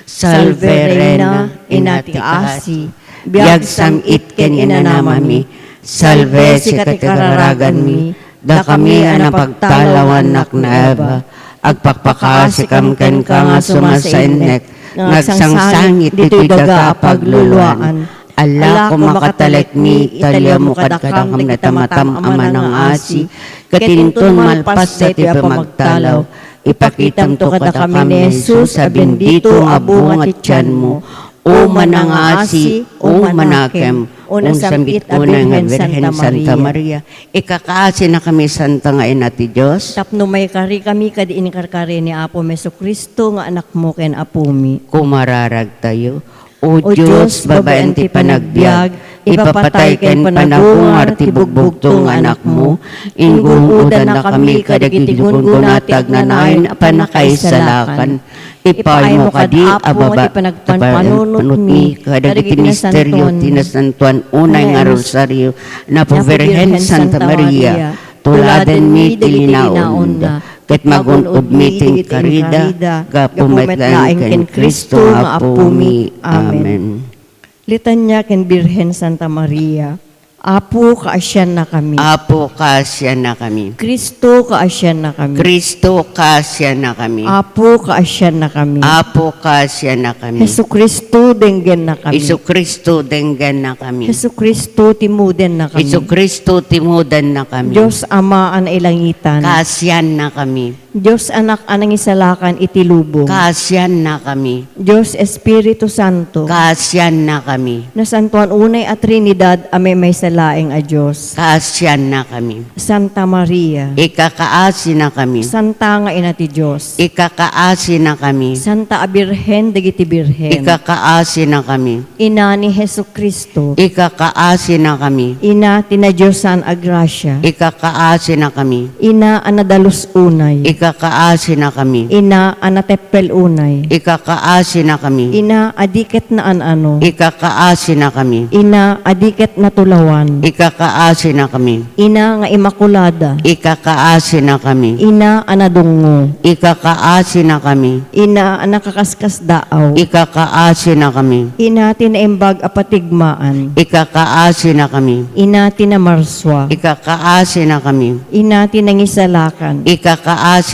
Salve Reina, Ina ti asi, biag, sam-it ken inanamami. Salve, sika ti kararaganmi. Dakami a napagtalawan, anak ni Eva, agpakpakaasikam kenka nga sumasainnek nga agsangsangit ditoy daga a pagluluaan. Alako makatalekmi, italiawmo kadakam dagiti matam a manangasi, ket inton malpas daytoy a pamagtalaw, ipakitamto kadakami ni Jesus a bendito nga bunga ti tianmo, O manangasi, o manakem, o nasam-it a Birhen Santa Maria. Ikakaasinakami, Santa nga Ina ti Dios. Tapno maikarikami kadi inkarkari ni Apo Jesu-Cristo nga Anakmo ken Apomi. Kumararagtayo. O Dios, babaen ti panagbiag, ipapatay ken panagungar ti bugbugtong nga Anakmo, ingun-odannakami kadagiti gungguna ti agnanayon a pannakaisalakan. Ipaaymo kadi, Apo, ti panagpanpanunotmi kadagiti misterio ti Nasantoan Unay nga Rosario, Napo Birhen Santa Maria, tuladenmi ti linaonda, ket magun-odmi ti inkarida, gapu met laeng ken Cristo nga Apomi. Amen. Litania ken Birhen Santa Maria. Apo, kaasiannakami. Apo, kaasiannakami. Cristo, kaasiannakami. Cristo, kaasiannakami. Apo, kaasiannakami. Apo, kaasiannakami. Jesu-Cristo, denggennakami. Jesu-Cristo, denggennakami. Jesu-Cristo, timudennakami. Jesu-Cristo, timudennakami. Dios Ama a nailangitan. Kaasiannakami. Dios Anak a nangisalakan iti lubong. Kaasiannakami. Dios Espiritu Santo. Kaasiannakami. Nasantoan Unay a Trinidad a maymaysa laeng a Dios. Kaasiannakami. Santa Maria. Ikakaasinakami. Santa nga Ina ti Dios. Ikakaasinakami. Santa a Birhen dagiti Birhen. Ikakaasinakami. Ina ni Jesu-Cristo. Ikakaasinakami. Ina ti nadiosan a grasia. Ikakaasinakami. Ina a nadalus unay. Ikakaasinakami. Ina a nateppel unay. Ikakaasinakami. Ina a di ket naan-ano. Ikakaasinakami. Ina a di ket natulawan. Ikakaasinakami. Ina nga Imakulada. Ikakaasinakami. Ina a nadungngo. Ikakaasinakami. Ina a nakakaskasdaaw. Ikakaasinakami. Ina ti naimbag a patigmaan. Ikakaasinakami. Ina ti namarsua. Ikakaasinakami. Ina ti nangisalakan. Ikakaasinakami.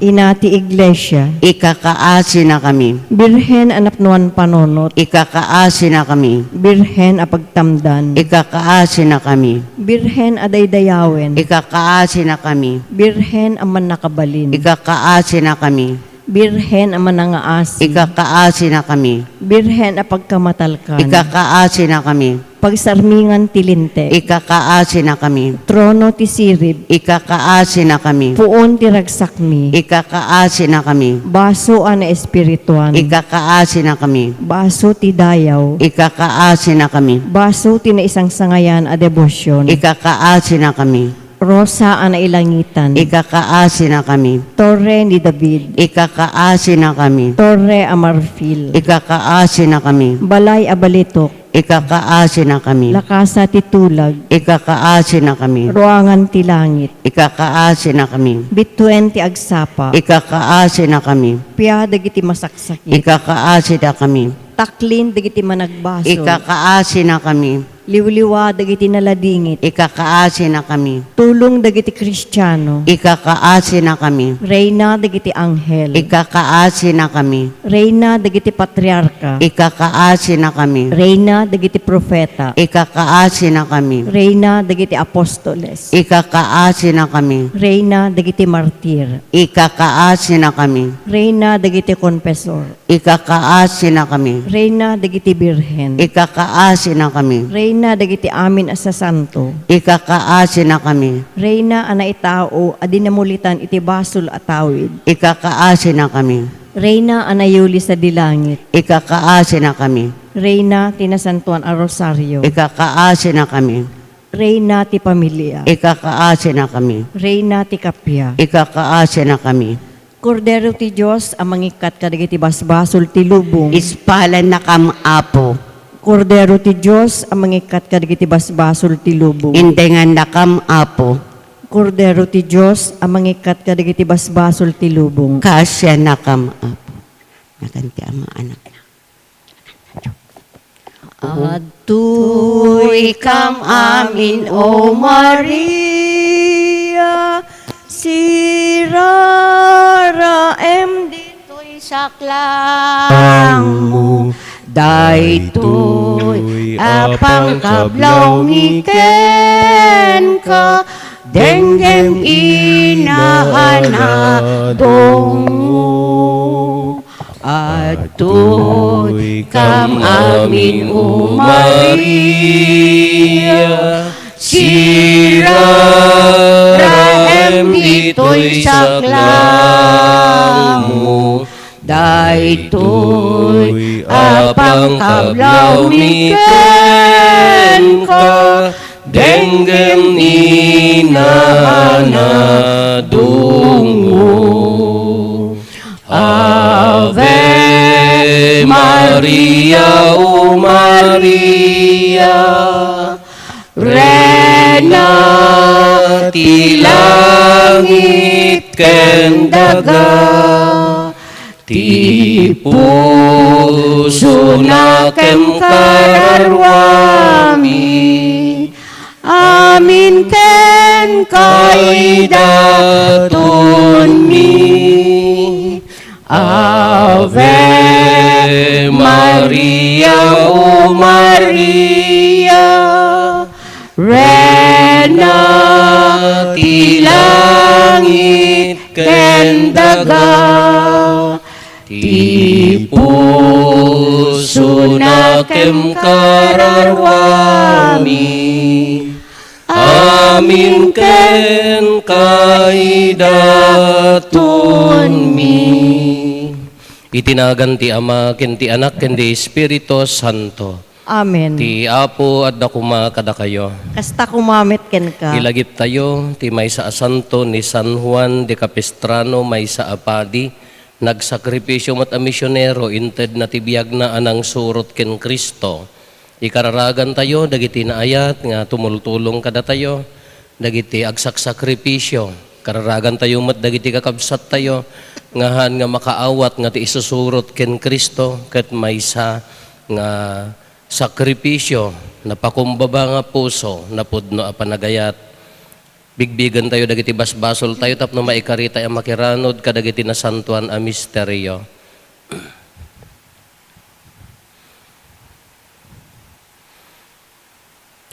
Ina ti iglesia. Ikakaasinakami. Birhen a napnoan panunot. Ikakaasinakami. Birhen a pagtamdan. Ikakaasinakami. Birhen a daydayawen. Ikakaasinakami. Birhen a mannakabalin. Ikakaasinakami. Birhen a manangaasi. Ikakaasinakami. Birhen a pagkamatalkan. Ikakaasinakami. Pagsarmingan ti Linteg. Ikakaasinakami. Trono ti sirib. Ikakaasinakami. Puon ti ragsakmi. Ikakaasinakami. Baso a naespirituan. Ikakaasinakami. Baso ti dayaw. Ikakaasinakami. Baso ti naisangsangayan a debosion. Ikakaasinakami. Rosa a nailangitan. Ikakaasinakami. Torre ni David. Ikakaasinakami. Torre a marfil. Ikakaasinakami. Balay a balitok. Ikakaasinakami. Lakasa ti tulag. Ikakaasinakami. Ruangan ti langit. Ikakaasinakami. Bituen ti agsapa. Ikakaasinakami. Pia dagiti masaksakit. Ikakaasinakami. Taklin dagiti managbasol. Ikakaasinakami. Liwliwa dagiti naladingit. Ikakaasinakami. Tulong dagiti Kristiano. Ikakaasinakami. Reyna dagiti anghel. Ikakaasinakami. Reyna dagiti patriarka. Ikakaasinakami. Reyna dagiti profeta. Ikakaasinakami. Reyna dagiti apostoles. Ikakaasinakami. Reyna dagiti martir. Ikakaasinakami. Reyna dagiti konfesor. Ikakaasinakami. Reyna dagiti birhen. Ikakaasinakami. Reyna dagiti amin a sasanto. Ikakaasinakami. Reyna a naitao a di namulitan iti basol a tawid. Ikakaasinakami. Reyna a nayuli sadi langit. Ikakaasinakami. Reyna ti nasantoan a rosario. Ikakaasinakami. Reyna ti pamilia. Ikakaasinakami. Reyna ti kappia. Ikakaasinakami. Kordero ti Dios a mangikkat kadagiti basbasol ti lubong. Ispalannakam, Apo. Kordero ti Dios a mangikkat kadagiti basbasol ti lubong. Indengannakam, Apo. Kordero ti Dios a mangikkat kadagiti basbasol ti lubong. Kaasiannakam, Apo. Nagan ti Ama, Anak. Adtoykam amin, O Maria. Siraraem ditoy saklangmo, daytoy a pangkablawmi kenka, denggem ina a nadungngom. Adtoy kam amin, O Maria, siraraem ditoy saklangmo, daytoy a pangkablawmi kenka, denggem ina a nadungngom. Ave Maria, O Maria, Reyna ti langit ken daga, ti pusona ken kararuami, amin ken kaidatonmi. Ave Maria, O Maria, Reyna ti langit ken daga, ti pusona ken kararuami, amin ken kaidatonmi. Iti nagan ti Ama, ken ti Anak, ken ti Espiritu Santo. Amen. Ti Apo adda koma kadakayo. Kasta koma met kenka. Ilagiptayo ti maysa a santo ni San Juan de Capistrano, maysa a padi, nagsakripisio met a misionero, intedna ti biagna a nangsurot ken Cristo. Ikararagantayo dagiti naayat nga tumultulong kadatayo, dagiti agsaksakripisio. Kararagantayo met dagiti kakabsattayo nga haan nga makaawat nga ti isusurot ken Cristo ket maysa nga sakripisio, napakumbaba nga puso, napudno a panagayat. Bigbigentayo dagiti basbasoltayo tapno maikaritay a makiranod kadagiti nasantoan a misterio.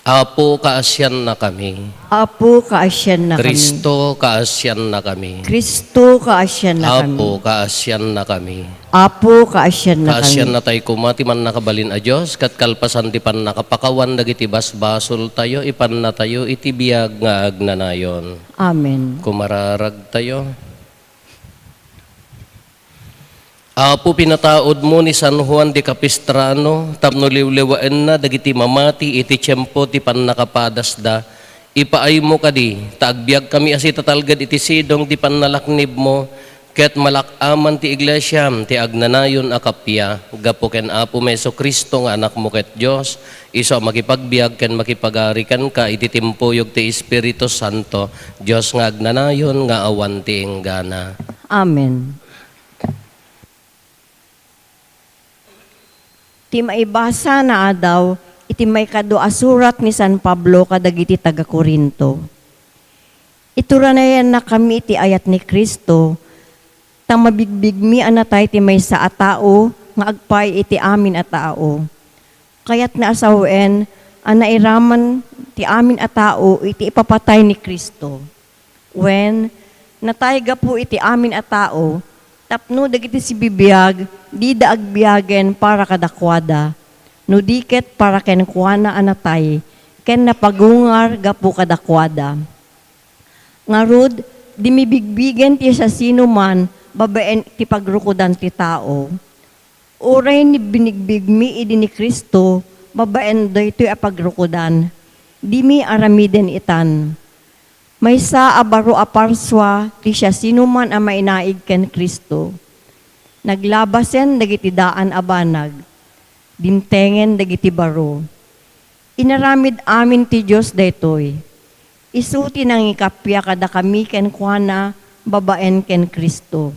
Apo, kaasiannakami. Apo, kaasiannakami. Cristo, kaasiannakami. Cristo, kaasiannakami. Apo, kaasiannakami. Apo, kaasiannakami. Kaasiannatay koma ti Mannakabalin a Dios, ket kalpasan ti pannakapakawan dagiti basbasoltayo, ipannatayo iti biag nga agnanayon. Amen. Kumararagtayo. Apo, pinataudmo ni San Juan de Capistrano tapno liwliwaenna dagiti mamati iti tiempo ti pannakapadasda. Ipaaymo kadi, ta agbiagkami a sitatalged iti sidong ti pannalaknibmo, ket malak-aman ti Iglesiam ti agnanayon a kappia, gapu ken Apomi Jesu-Cristo nga Anakmo ket Dios, isu a makipagbiag ken makipagari kenka iti timpuyog ti Espiritu Santo, Dios nga agnanayon nga awan ti inggana. Amen. Ti maibasa naadaw iti maikadua a surat ni San Pablo kadagiti taga-Corinto. Ituranayannakami iti ayat ni Cristo, ta mabigbigmi a natay ti maysa a tao nga agpaay iti amin a tao. Kayatna a sawen a nairaman ti amin a tao iti ipapatay ni Cristo. Wen, natay gapu iti amin a tao, tapno dagiti sibibiag dida agbiagen para kadakuada, no di ket para kenkuana a natay ken napagungar gapu kadakuada. Ngarud, di mibigbigen ti siasinoman babaen ti pagrukodan ti tao. Uray ni binigbigmi idi ni Cristo babaen daytoy a pagrukodan, dimi aramiden itan. Maysa a baro a parsua ti siasinoman a mainaig ken Cristo. Naglabasen dagiti daan a banag. Dimtengen dagiti baro. Inaramid amin ti Dios daytoy. Isu ti nangikappia kadakami kenkuana babaen ken Cristo.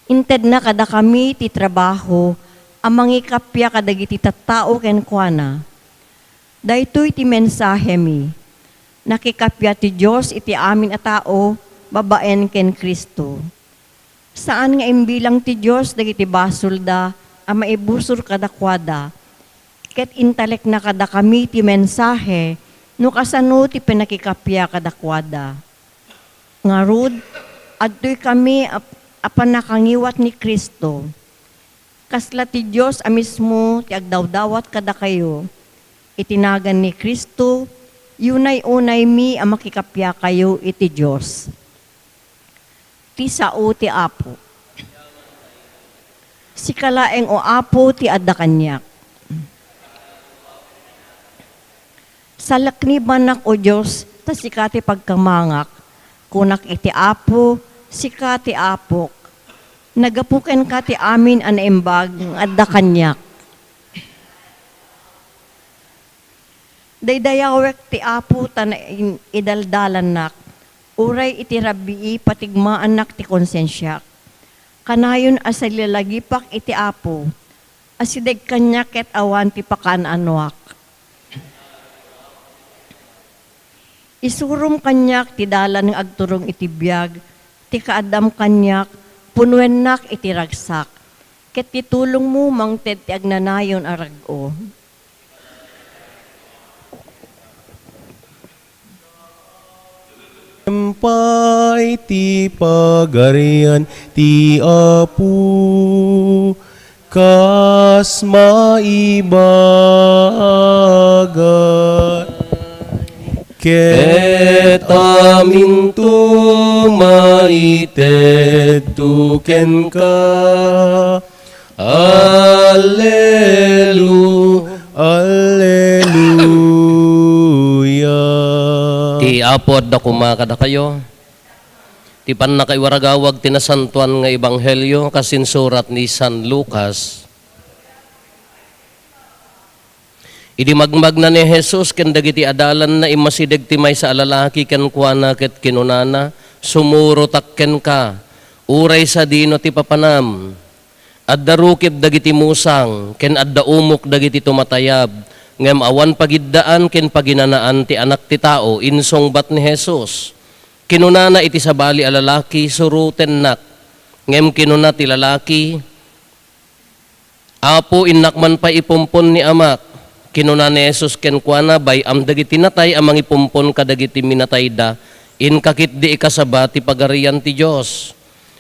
Intedna kadakami ti trabaho a mangikappia kadagiti tattao kenkuana. Daytoy ti mensahemi. Nakikappia ti Dios iti amin a tao babaen ken Cristo. Saan nga imbilang ti Dios dagiti basolda a maibusor kadakuada, ket intalekna kadakami ti mensahe no kasano ti pannakikappia kadakuada. Ngarud, adtoy kami a, a pannakangiwat ni Cristo. Kasla ti Dios a mismo ti agdawdawat kadakayo. Iti nagan ni Cristo, yunay-unaymi a makikappiakayo iti Dios. Ti sao ti Apo. Sika laeng, O Apo, ti adda kaniak. Salaknibanak, O Dios, ta sika ti pagkamangak. Kunak iti Apo, sika ti Apok. Naggapu kenka ti amin a naimbag nga adda kaniak. Daydayawek ti Apo ta nain-, idaldalannak. Uray iti rabii patigmaannak ti konsensiak. Kanayon a salalagipak iti Apo. Asideg kaniak ket awan ti pakaan-anoak. Isurom kaniak ti dalan nga agturong iti biag, ti kaaddam kaniak, punuennak iti ragsak, ket ti tulongmo mangted ti agnanayon a rag-o. Pay ti Pagarian ti Apo, kas maibaga, ket aminto maitedto kenka. Allelu-, Alleluia. Ti Apo adda koma kadakayo. Ti pannakaiwaragawag ti nasantoan nga ebanghelio kas insurat ni San Lucas. Idi magmagna ni Jesus ken dagiti adalanna, immasideg ti maysa a lalaki kenkuana ket kinunana, "Sumurotak kenka, uray sadino ti papanam." Adda rukib dagiti musang, ken adda umok dagiti tumatayab, ngem awan pagiddaan ken paginanaan ti Anak ti Tao, insungbat ni Jesus. Kinunana iti sabali a lalaki, "Surotennak." Ngem kinuna ti lalaki, "Apo, innak man pay ipumpon ni amak." Kinuna ni Jesus kenkuana, "Bay-am dagiti natay a mangipumpon kadagiti minatayda, inka ketdi ikasaba ti Pagarian ti Dios."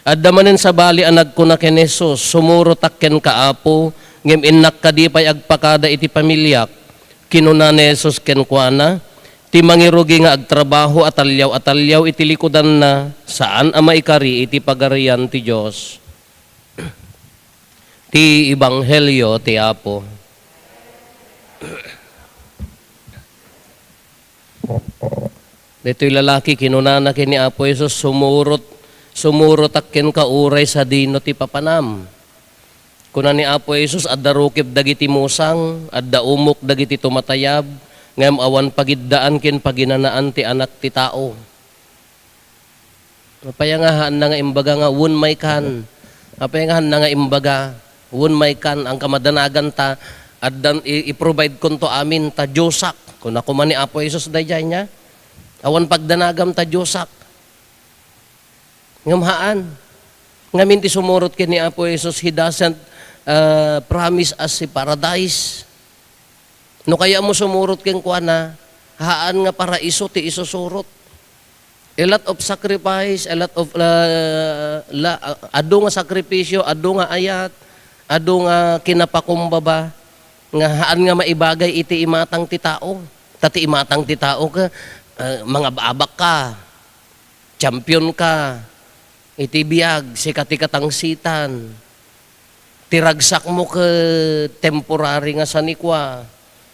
Adda manen sabali a nagkuna ken Jesus, "Sumurotak kenka, Apo, ngem innak kadi pay agpakada iti pamiliak." Kinuna ni Jesus kenkuana, "Ti mangirugi nga agtrabaho a taliaw a taliaw iti likudanna, saan a maikari iti Pagarian ti Dios." Ti Ebanghelio ti Apo. Daytoy lalaki, kinunana ken ni Apo Jesus, "Sumurot, sumurotak kenka uray sadino ti papanam." Kuna ni Apo Jesus, "Adda rukib dagiti musang, adda umok dagiti tumatayab, ngem awan pagiddaan ken paginanaan ti Anak ti Tao." Apay nga haanna nga imbaga nga, "Wen, maikan"? Apay nga haanna nga imbaga, "Wen, maikan, angka madanaganta, addan i-, i-provide konto amin ta Diosak"? Kuna koma ni Apo Jesus daydiay niya, "Awan pagdanagam ta Diosak." Ngem haan. Ngamin ti sumurot ken ni Apo Jesus, he doesn't, uh, promise us a paradise. No kayatmo sumurot kenkuana, haan nga paraiso ti isusurot. A lot of sacrifice, a lot of, uh, la-, adu nga sakripisyo, adu nga ayat, adu nga kinapakumbaba, nga haan nga maibagay iti imatang ti tao. Ta ti imatang ti tao ket, uh, mangab-abak ka, champion ka, iti biag, sika ti katangsitan. Ti ragsakmo ket temporary nga sanikua.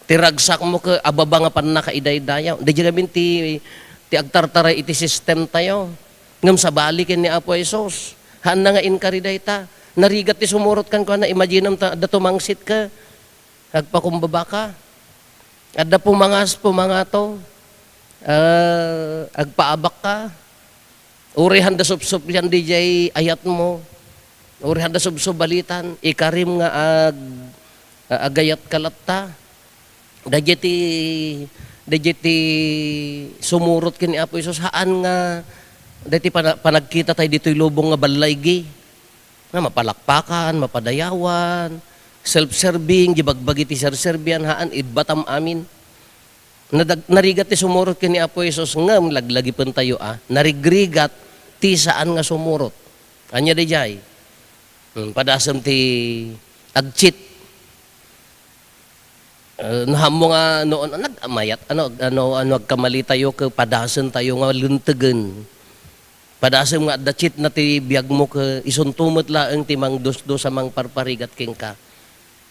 Ti ragsakmo ket ababa nga pannakaidaydayaw. Daydiay ngamin ti, ti agtartaray iti sistemtayo. Ngem sabali ken ni Apo Jesus. Haanna nga inkari dayta. Narigat ti sumurot kenkuana, imaginam ta, adda tumangsit ket agpakumbaba ka. Adda pumangas, pumangato. Ah, agpaabak ka. Uray haanda supsuplian daydiay ayatmo. Uray haanda subsubalitan, ikarim nga ag-, a-, agayat ka latta. Daydiay ti, daydiay ti sumurot ken ni Apo Jesus, haan nga daytoy pana-, panagkita tayo ditoy lubong nga ballaigi. Nga mapalakpakan, mapadayawan, self-serving, di bagbagi ti serserbian, haan, ibbatam amin. Nadag-, narigat ti sumurot ken ni Apo Jesus ngem laglagipen tayo a, narigrigat ti saan nga sumurot. Ania dayjay? Hmm, padasem ti agcheat. Eh, no, ammo nga no, no, nag-amayat, ano, ano, ano, agkamali tayo, ke padasen tayo nga lintegen. Padasem nga adda cheat na ti biag mo, ke isunto met laeng ti mangdusdos a mangparparigat kenka.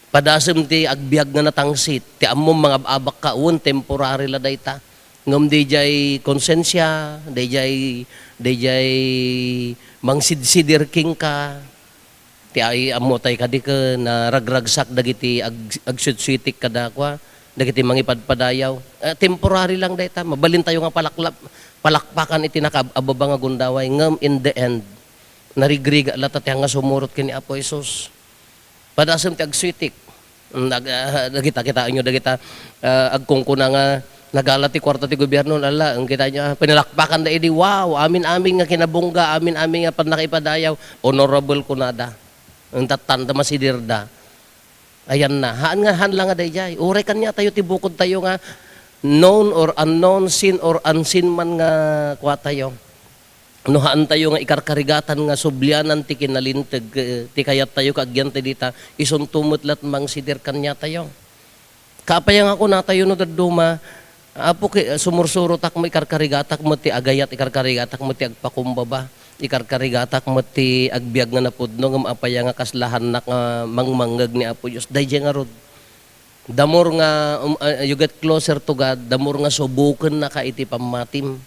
Padasem ti agbiag nga natangsit, ti ammo mangab-abak ka, wen, temporary la dayta. Ngem dayjay konsensia, dayjay, dayjay mangsidsidir kenka. Ti ay, ammo tay kadi ken naragragsak dagiti ag-, agsutsutik kadakua, dagiti mangipadpadayaw. Eh, temporary lang dayta. Mabalin tayo nga palaklap-, palakpakan iti nakaab-ababa nga gundaway. Ngem in the end, narigrigat latta ti nga sumurot ken ni Apo Jesus. Padasem ti agsuitik. Nag-, ah, dagita, kitaenyo dagita, ah, agkungkuna nga nagala ti kuarta ti gobierno, ala, ang kitaenyo, ah, pinalakpakan da idi, "Wow, amin-amin nga kinabungga, amin-amin nga pannakaipadayaw, honorable," kunada. Ang tattanda, masidirda. Ayan na. Haan nga, haan lang nga dayjay. Uray kaniatayo ti bukod tayo nga known or unknown, seen or unseen man nga kuatayo. No haan tayo nga ikarkarigatan nga sublianan ti kinalinteg, eh, ti kayat tayo kaagyan ti dita, isunto met lat mangsidir kaniatayo. Kaapay nga kunatayo no dadduma, Apo, ki-, sumursurotak mo, ikarkarigatak met ti agayat, ikarkarigatak met ti agpakumbaba, ikarkarigatak met ti agbiag nga napudno, ngem apay nga kaslahannak nga mangmangngeg ni Apo Dios? Daydiay ngarud. The more nga, um, uh, you get closer to God, the more nga subokennaka iti pammatim.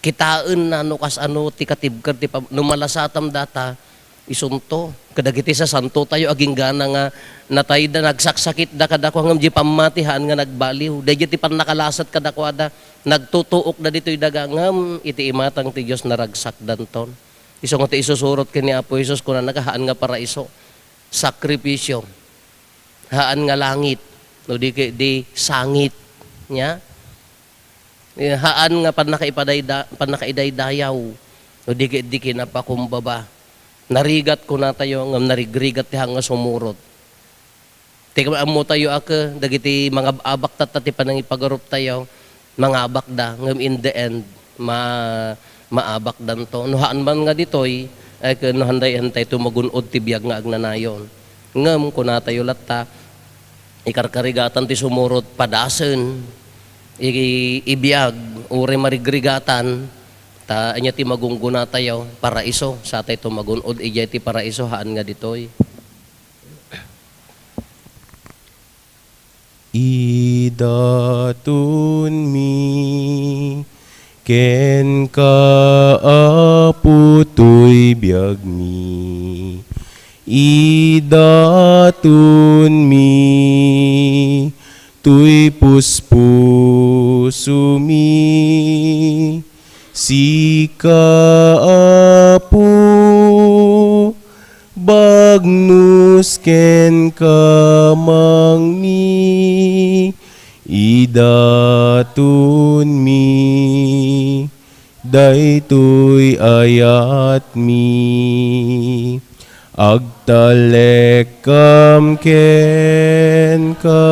Kitaenna no kasano ti katibker ti pam-, no malasatam data, isunto. Kadagiti sasanto tayo, aginggana nga natayda, nagsaksakitda kadakua, ngem di pammati, haan nga nagbaliw. Daydiay ti pannakalasat kadakuada, nagtutuokda ditoy daga, ngem iti imatang ti Dios, naragsakdanton. Isu nga ti isusurot ken ni Apo Jesus, kunana nga, haan nga paraiso, sakripisio. Haan nga langit, no di ke-, di sangit. Nia? Eh, haan nga pannakaipadayda-, pannakaidaydayaw, no di ke-, di kinapakumbaba. Narigat kunatayo, ngem narigrigat ti haan nga sumurot. Ti ammo tayo a ke, dagiti mangab-abak tatta ti panangipagarup tayo, mangabakda, ngem in the end, ma-, maabakdanto. No haan man nga ditoy, ay, ke-, no hantay, hantay to magun-od ti biag nga agnanayon. Ngem, kunatayo latta, ikarkarigatan ti sumurot, padasen, i-, ibiag, uray marigrigatan, ta ania ti magungguna tayo, paraiso, sa tayo to magun-od, idiay ti paraiso, haan nga ditoy. Idatonmi kenka, Apo, toy biagmi. Idatonmi toy puspusomi. Sika, Apo, bagnos ken kamangmi, idatonmi daytoy ayatmi. Agtalekkam kenka,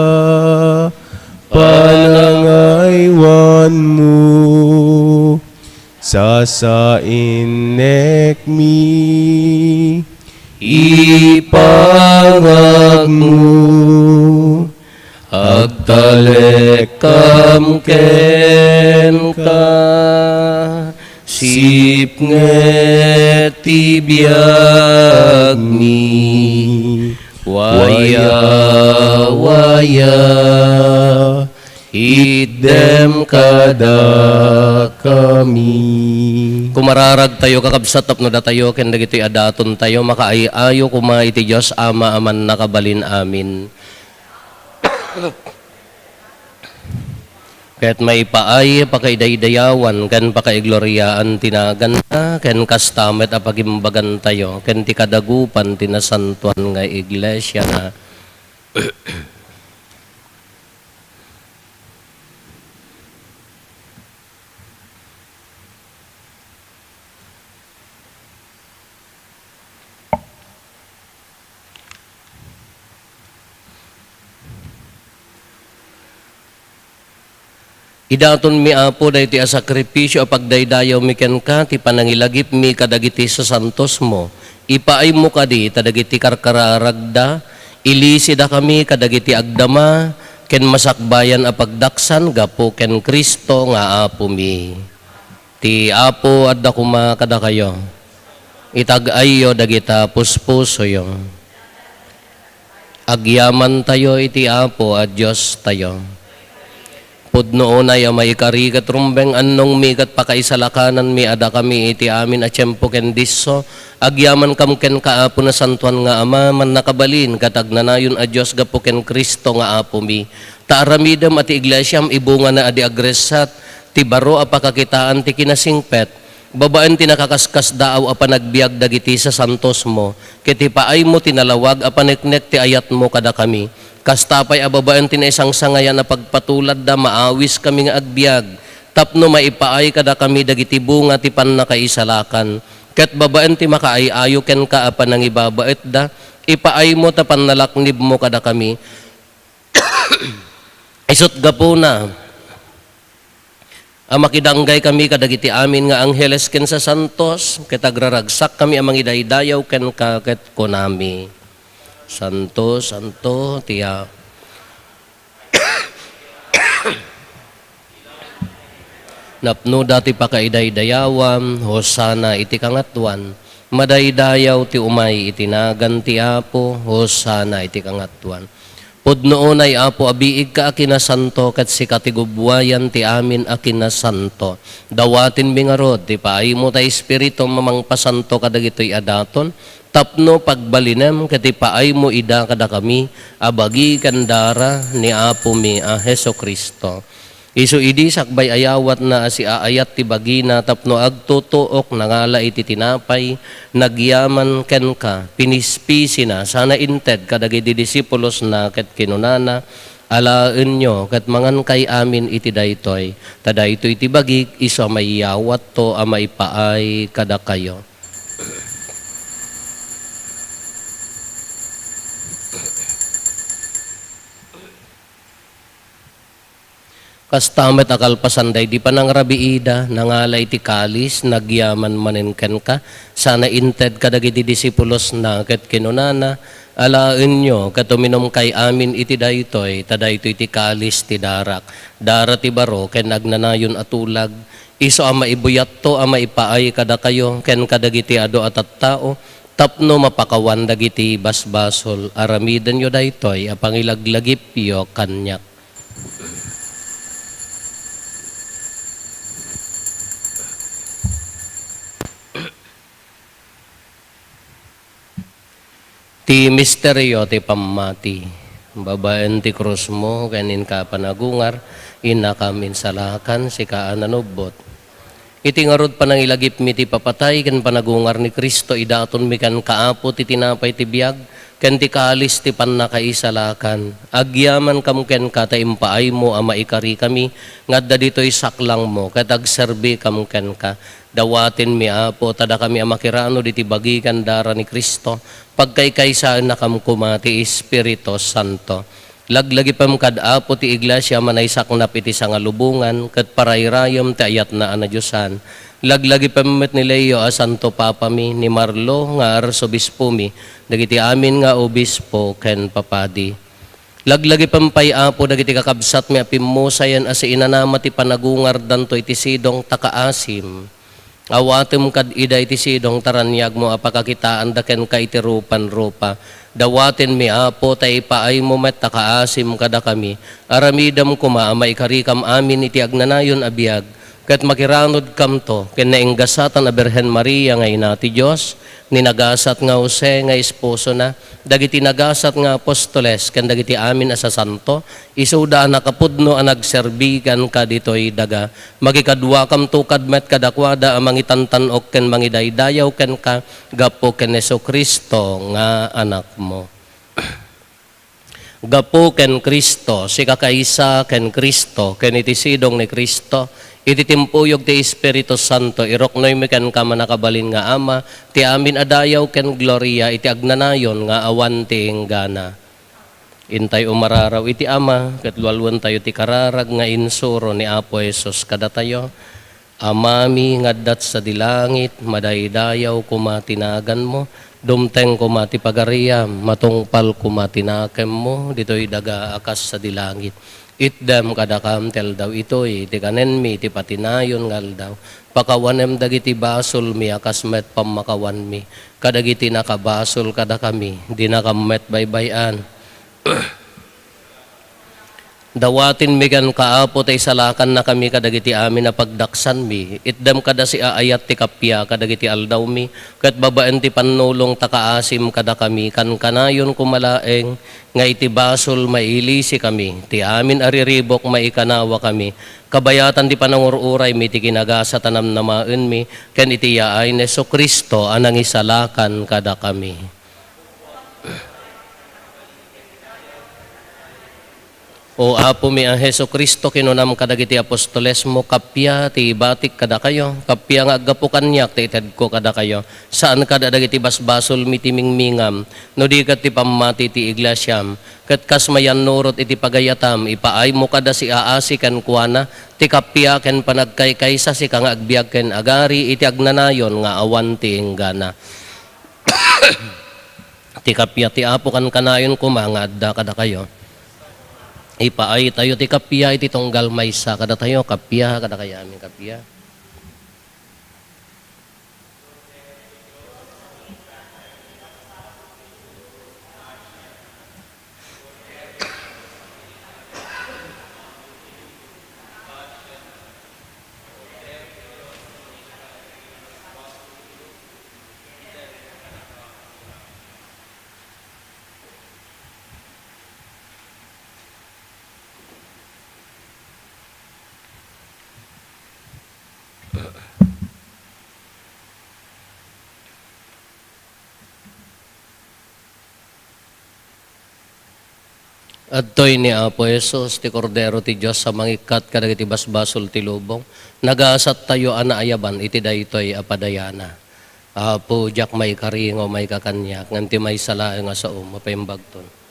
panangaywanmo, sasainnekmi, ipangagmo. Agtalekkam kenka, sipnget ti biagmi. Waya, waya, itdem kadakami. Kumararag tayo, kakabsat, tapno datayo ken dagitoy a daton tayo makaay-ayo koma iti Dios Ama a Mannakabalin-amin. Ket maipaay pakaidaydayawan ken pakaigloriaan ti naganna, ken kasta met a pagimbagantayo ken ti kadagupan ti nasantoan nga iglesiana. Idatonmi, Apo, daytoy a sakrifisio a pagdaydayawmi kenka, ti panangilagipmi kadagiti sasantosmo. Ipaaymo kadi ta dagiti karkararagda, ilisidakami kadagiti agdama ken masakbayan a pagdaksan gapu ken Cristo nga Apomi. Ti Apo adda koma kadakayo. Itag-ayyo dagita puspusoyo. Agyamantayo iti Apo a Diostayo. Pudno unay a maikari ket rumbeng annongmi ket pakaisalakananmi a dakami iti amin a tiempo ken disso, agyamankam kenka, Apo, Nasantoan nga Ama, mannakabalin ket agnanayon a Dios gapu ken Cristo nga Apomi. Ta aramidem a ti iglesiam ibungana a di agressat ti baro a pakakitaan ti kinasingpet, babaen ti nakakaskasdaaw a panagbiag dagiti sasantosmo, ket ipaaymo ti nalawag a paneknek ti ayatmo kadakami. Kasta pay a babaen ti naisangsangayan a pagpatuladda, maawiskami nga agbiag tapno maipaay kadakami dagiti bunga ti pannakaisalakan. Ket babaen ti makaay-ayo kenka a panangibabaetda, ipaaymo ta pannalaknibmo kadakami. Isut' gapuna a makidanggay kami kadagiti amin nga angheles ken sasantos, ket agraragsak kami a mangidaydayaw kenka, ket kunami, "Santo, santo ti a-" Napnoda ti pakaidaydayawam, Hosanna iti kangatoan. Madaydayaw ti umay iti nagan ti Apo, Hosanna iti kangatoan. Pudno unay, Apo, a biigka a kinasanto, ket sika ti gubbuayan ti amin a kinasanto. Dawatenmi ngarud ti paaymo ta Espiritu a mangpasanto kadagitoy a daton, tapno pagbalinem ket ipaaymo ida kadakami a bagi ken dara ni Apomi a Jesu-Cristo. Isu idi sakbay a yawatna a siaayat ti bagina tapno agtutuok, nangala iti tinapay, nagyaman kenka, pinispisina, sana inted kadagiti disipulosna ket kinunana, "Alaenyo ket mangankay amin iti daytoy, ta daytoy ti bagik isu a maiyawatto a maipaay kadakayo." Kasta met a kalpasan daydi panangrabiida, nangala iti kalis, nagyaman manen kenka, sana inted kadagiti disipulosna, ket kinunana, "Alaenyo ket uminumkay amin iti daytoy, ta daytoy ti kalis ti darak, dara ti baro ken agnanayon a tulag, isu a maibuyatto a maipaay kadakayo ken kadagiti adu a tattao, tapno mapakawan dagiti basbasol. Aramidenyo daytoy a pangilaglagipyo kaniak." Ti misterio ti pammati. Babaen ti krusmo ken inka panagungar, innakam insalakan, sika a nanubbot. Iti ngarud panangilagipmi ti papatay ken panagungar ni Cristo, idatonmi kenka, Apo, ti tinapay ti biag ken ti kalis ti pannakaisalakan. Agyamankam kenka ta impaaymo a maikarikami nga adda ditoy saklangmo ket agserbikam kenka. Dawatenmi, Apo, ta dakami a makiranud iti bagi ken dara ni Cristo, pagkaykaysaennakam koma ti Espiritu Santo. Laglagipem kad Apo ti iglesia a manaysaknap iti sangalubongan ket parayrayem ti ayatna a nadiosan. Laglagipem met ni Leo a Santo Papami, ni Marlo nga Arsobispomi, dagiti amin nga obispo ken papadi. Laglagipem pay, Apo, dagiti kakabsatmi a pimmusayen a siinanama ti panagungardanto iti sidong ta kaasim. Awatem kad ida iti sidong ta raniagmo a pakakitaanda kenka iti rupan-rupa. Dawatenmi, Apo, ta ipaaymo met ta kaasim kadakami. Aramidem koma a maikarikam amin iti agnanayon a biag, ket makiranudkamto ken nainggasatan a Birhen Maria nga ina ti Dios, ni nagasat nga Jose nga esposona, dagiti nagasat nga apostoles, ken dagiti amin a sasanto, isuda a nakapudno a nagserbi kenka ditoy daga. Makikaduakamto kad met kadakuada a mangitantan-ok ken mangidaydayaw kenka gapu ken Jesu-Cristo nga Anakmo. Gapu ken Cristo, sikakaysa ken Cristo, ken iti sidong ni Cristo, iti timpuyog ti Espiritu Santo, iruknoymi kenka, mannakabalin nga Ama, ti amin a dayaw ken gloria iti agnanayon nga awan ti inggana. Intay umararaw iti Ama, ket lualuentayo ti kararag nga insuro ni Apo Jesus kadatayo. Amami nga adda sadi langit, madaydayaw koma ti naganmo, dumteng koma ti pagariam, matungpal koma ti nakemmo, ditoy daga a kas sadi langit. Itdem kadakam ti aldaw itoy, ti kanenmi, ti patinayon nga aldaw. Pakawanem dagiti basolmi a kas met pammakawanmi, kadagiti nakabasol kadakami, dinakam met baybay-an. Dawatenmi kenka, Apo, ta isalakannakami kadagiti amin a pagdaksanmi. Itdem kada siaayat ti kappia kadagiti aldawmi, ket babaen ti pannulong ta kaasim kadakami, kankanayon koma laeng nga iti basol mailisikami, ti amin a riribuk maikanawakami, kabayatan ti panangur-uraymi ti kinagasat a namnamaenmi, ken iti yaay ni Jesu-Cristo a nangisalakan kadakami. O Apomi a Jesu-Cristo, kinunam kadagiti apostolesmo, "Kappia ti ibatik kadakayo, kappia nga aggapu kaniak ti itedko kadakayo." Saan kada dagiti basbasolmi ti mingmingam, no di ket ti pammati ti iglesiam. Ket kas mayannurot iti pagayatam, ipaaymo kada siaasi kenkuana ti kappia ken panagkaykaysa, sika nga agbiag ken agari iti agnanayon nga awan ti inggana. Ti kappia ti Apo kankanayon koma nga adda kadakayo. Ipaaytayo ti kappia iti tunggal maysa kadatayo, kappia kadakayo amin, kappia. Adtoy ni Apo Jesus, ti Kordero ti Dios a mangikkat kadagiti basbasol ti lubong. Nagasattayo a naayaban iti daytoy a padayana. Apo, diak maikaringo, maikakaniak, ngem ti maysa laeng a saom, mapaimbagton.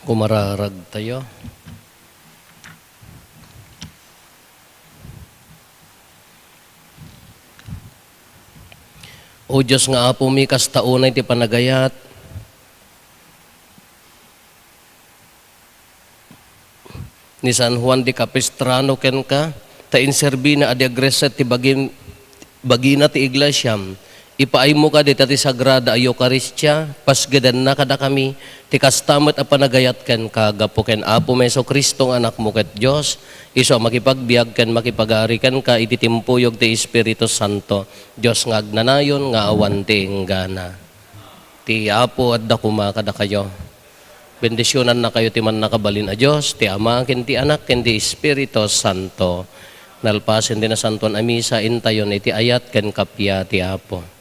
Kumararagtayo. O Dios nga Apomi, kasta unay ti panagayat ni San Juan de Capistrano kenka, ta inserbina a di agreset ti bagin-, bagina ti iglesiam. Ipaaymo kadi ta ti Sagrada a Eukaristia, pasgedenna kadakami, ti kasta met a panagayat kenka gapu ken Apomi Jesu-Cristo nga Anakmo ket Dios, isu a makipagbiag ken makipagari kenka iti timpuyog ti Espiritu Santo, Dios nga agnanayon nga awan ti inggana. Ti Apo adda koma kadakayo. Bendisionannakayo ti Mannakabalin a Dios, ti Ama, ken ti Anak, ken ti Espiritu Santo. Nalpasen ti Nasantoan a Misa, intayon iti ayat ken kappia ti Apo.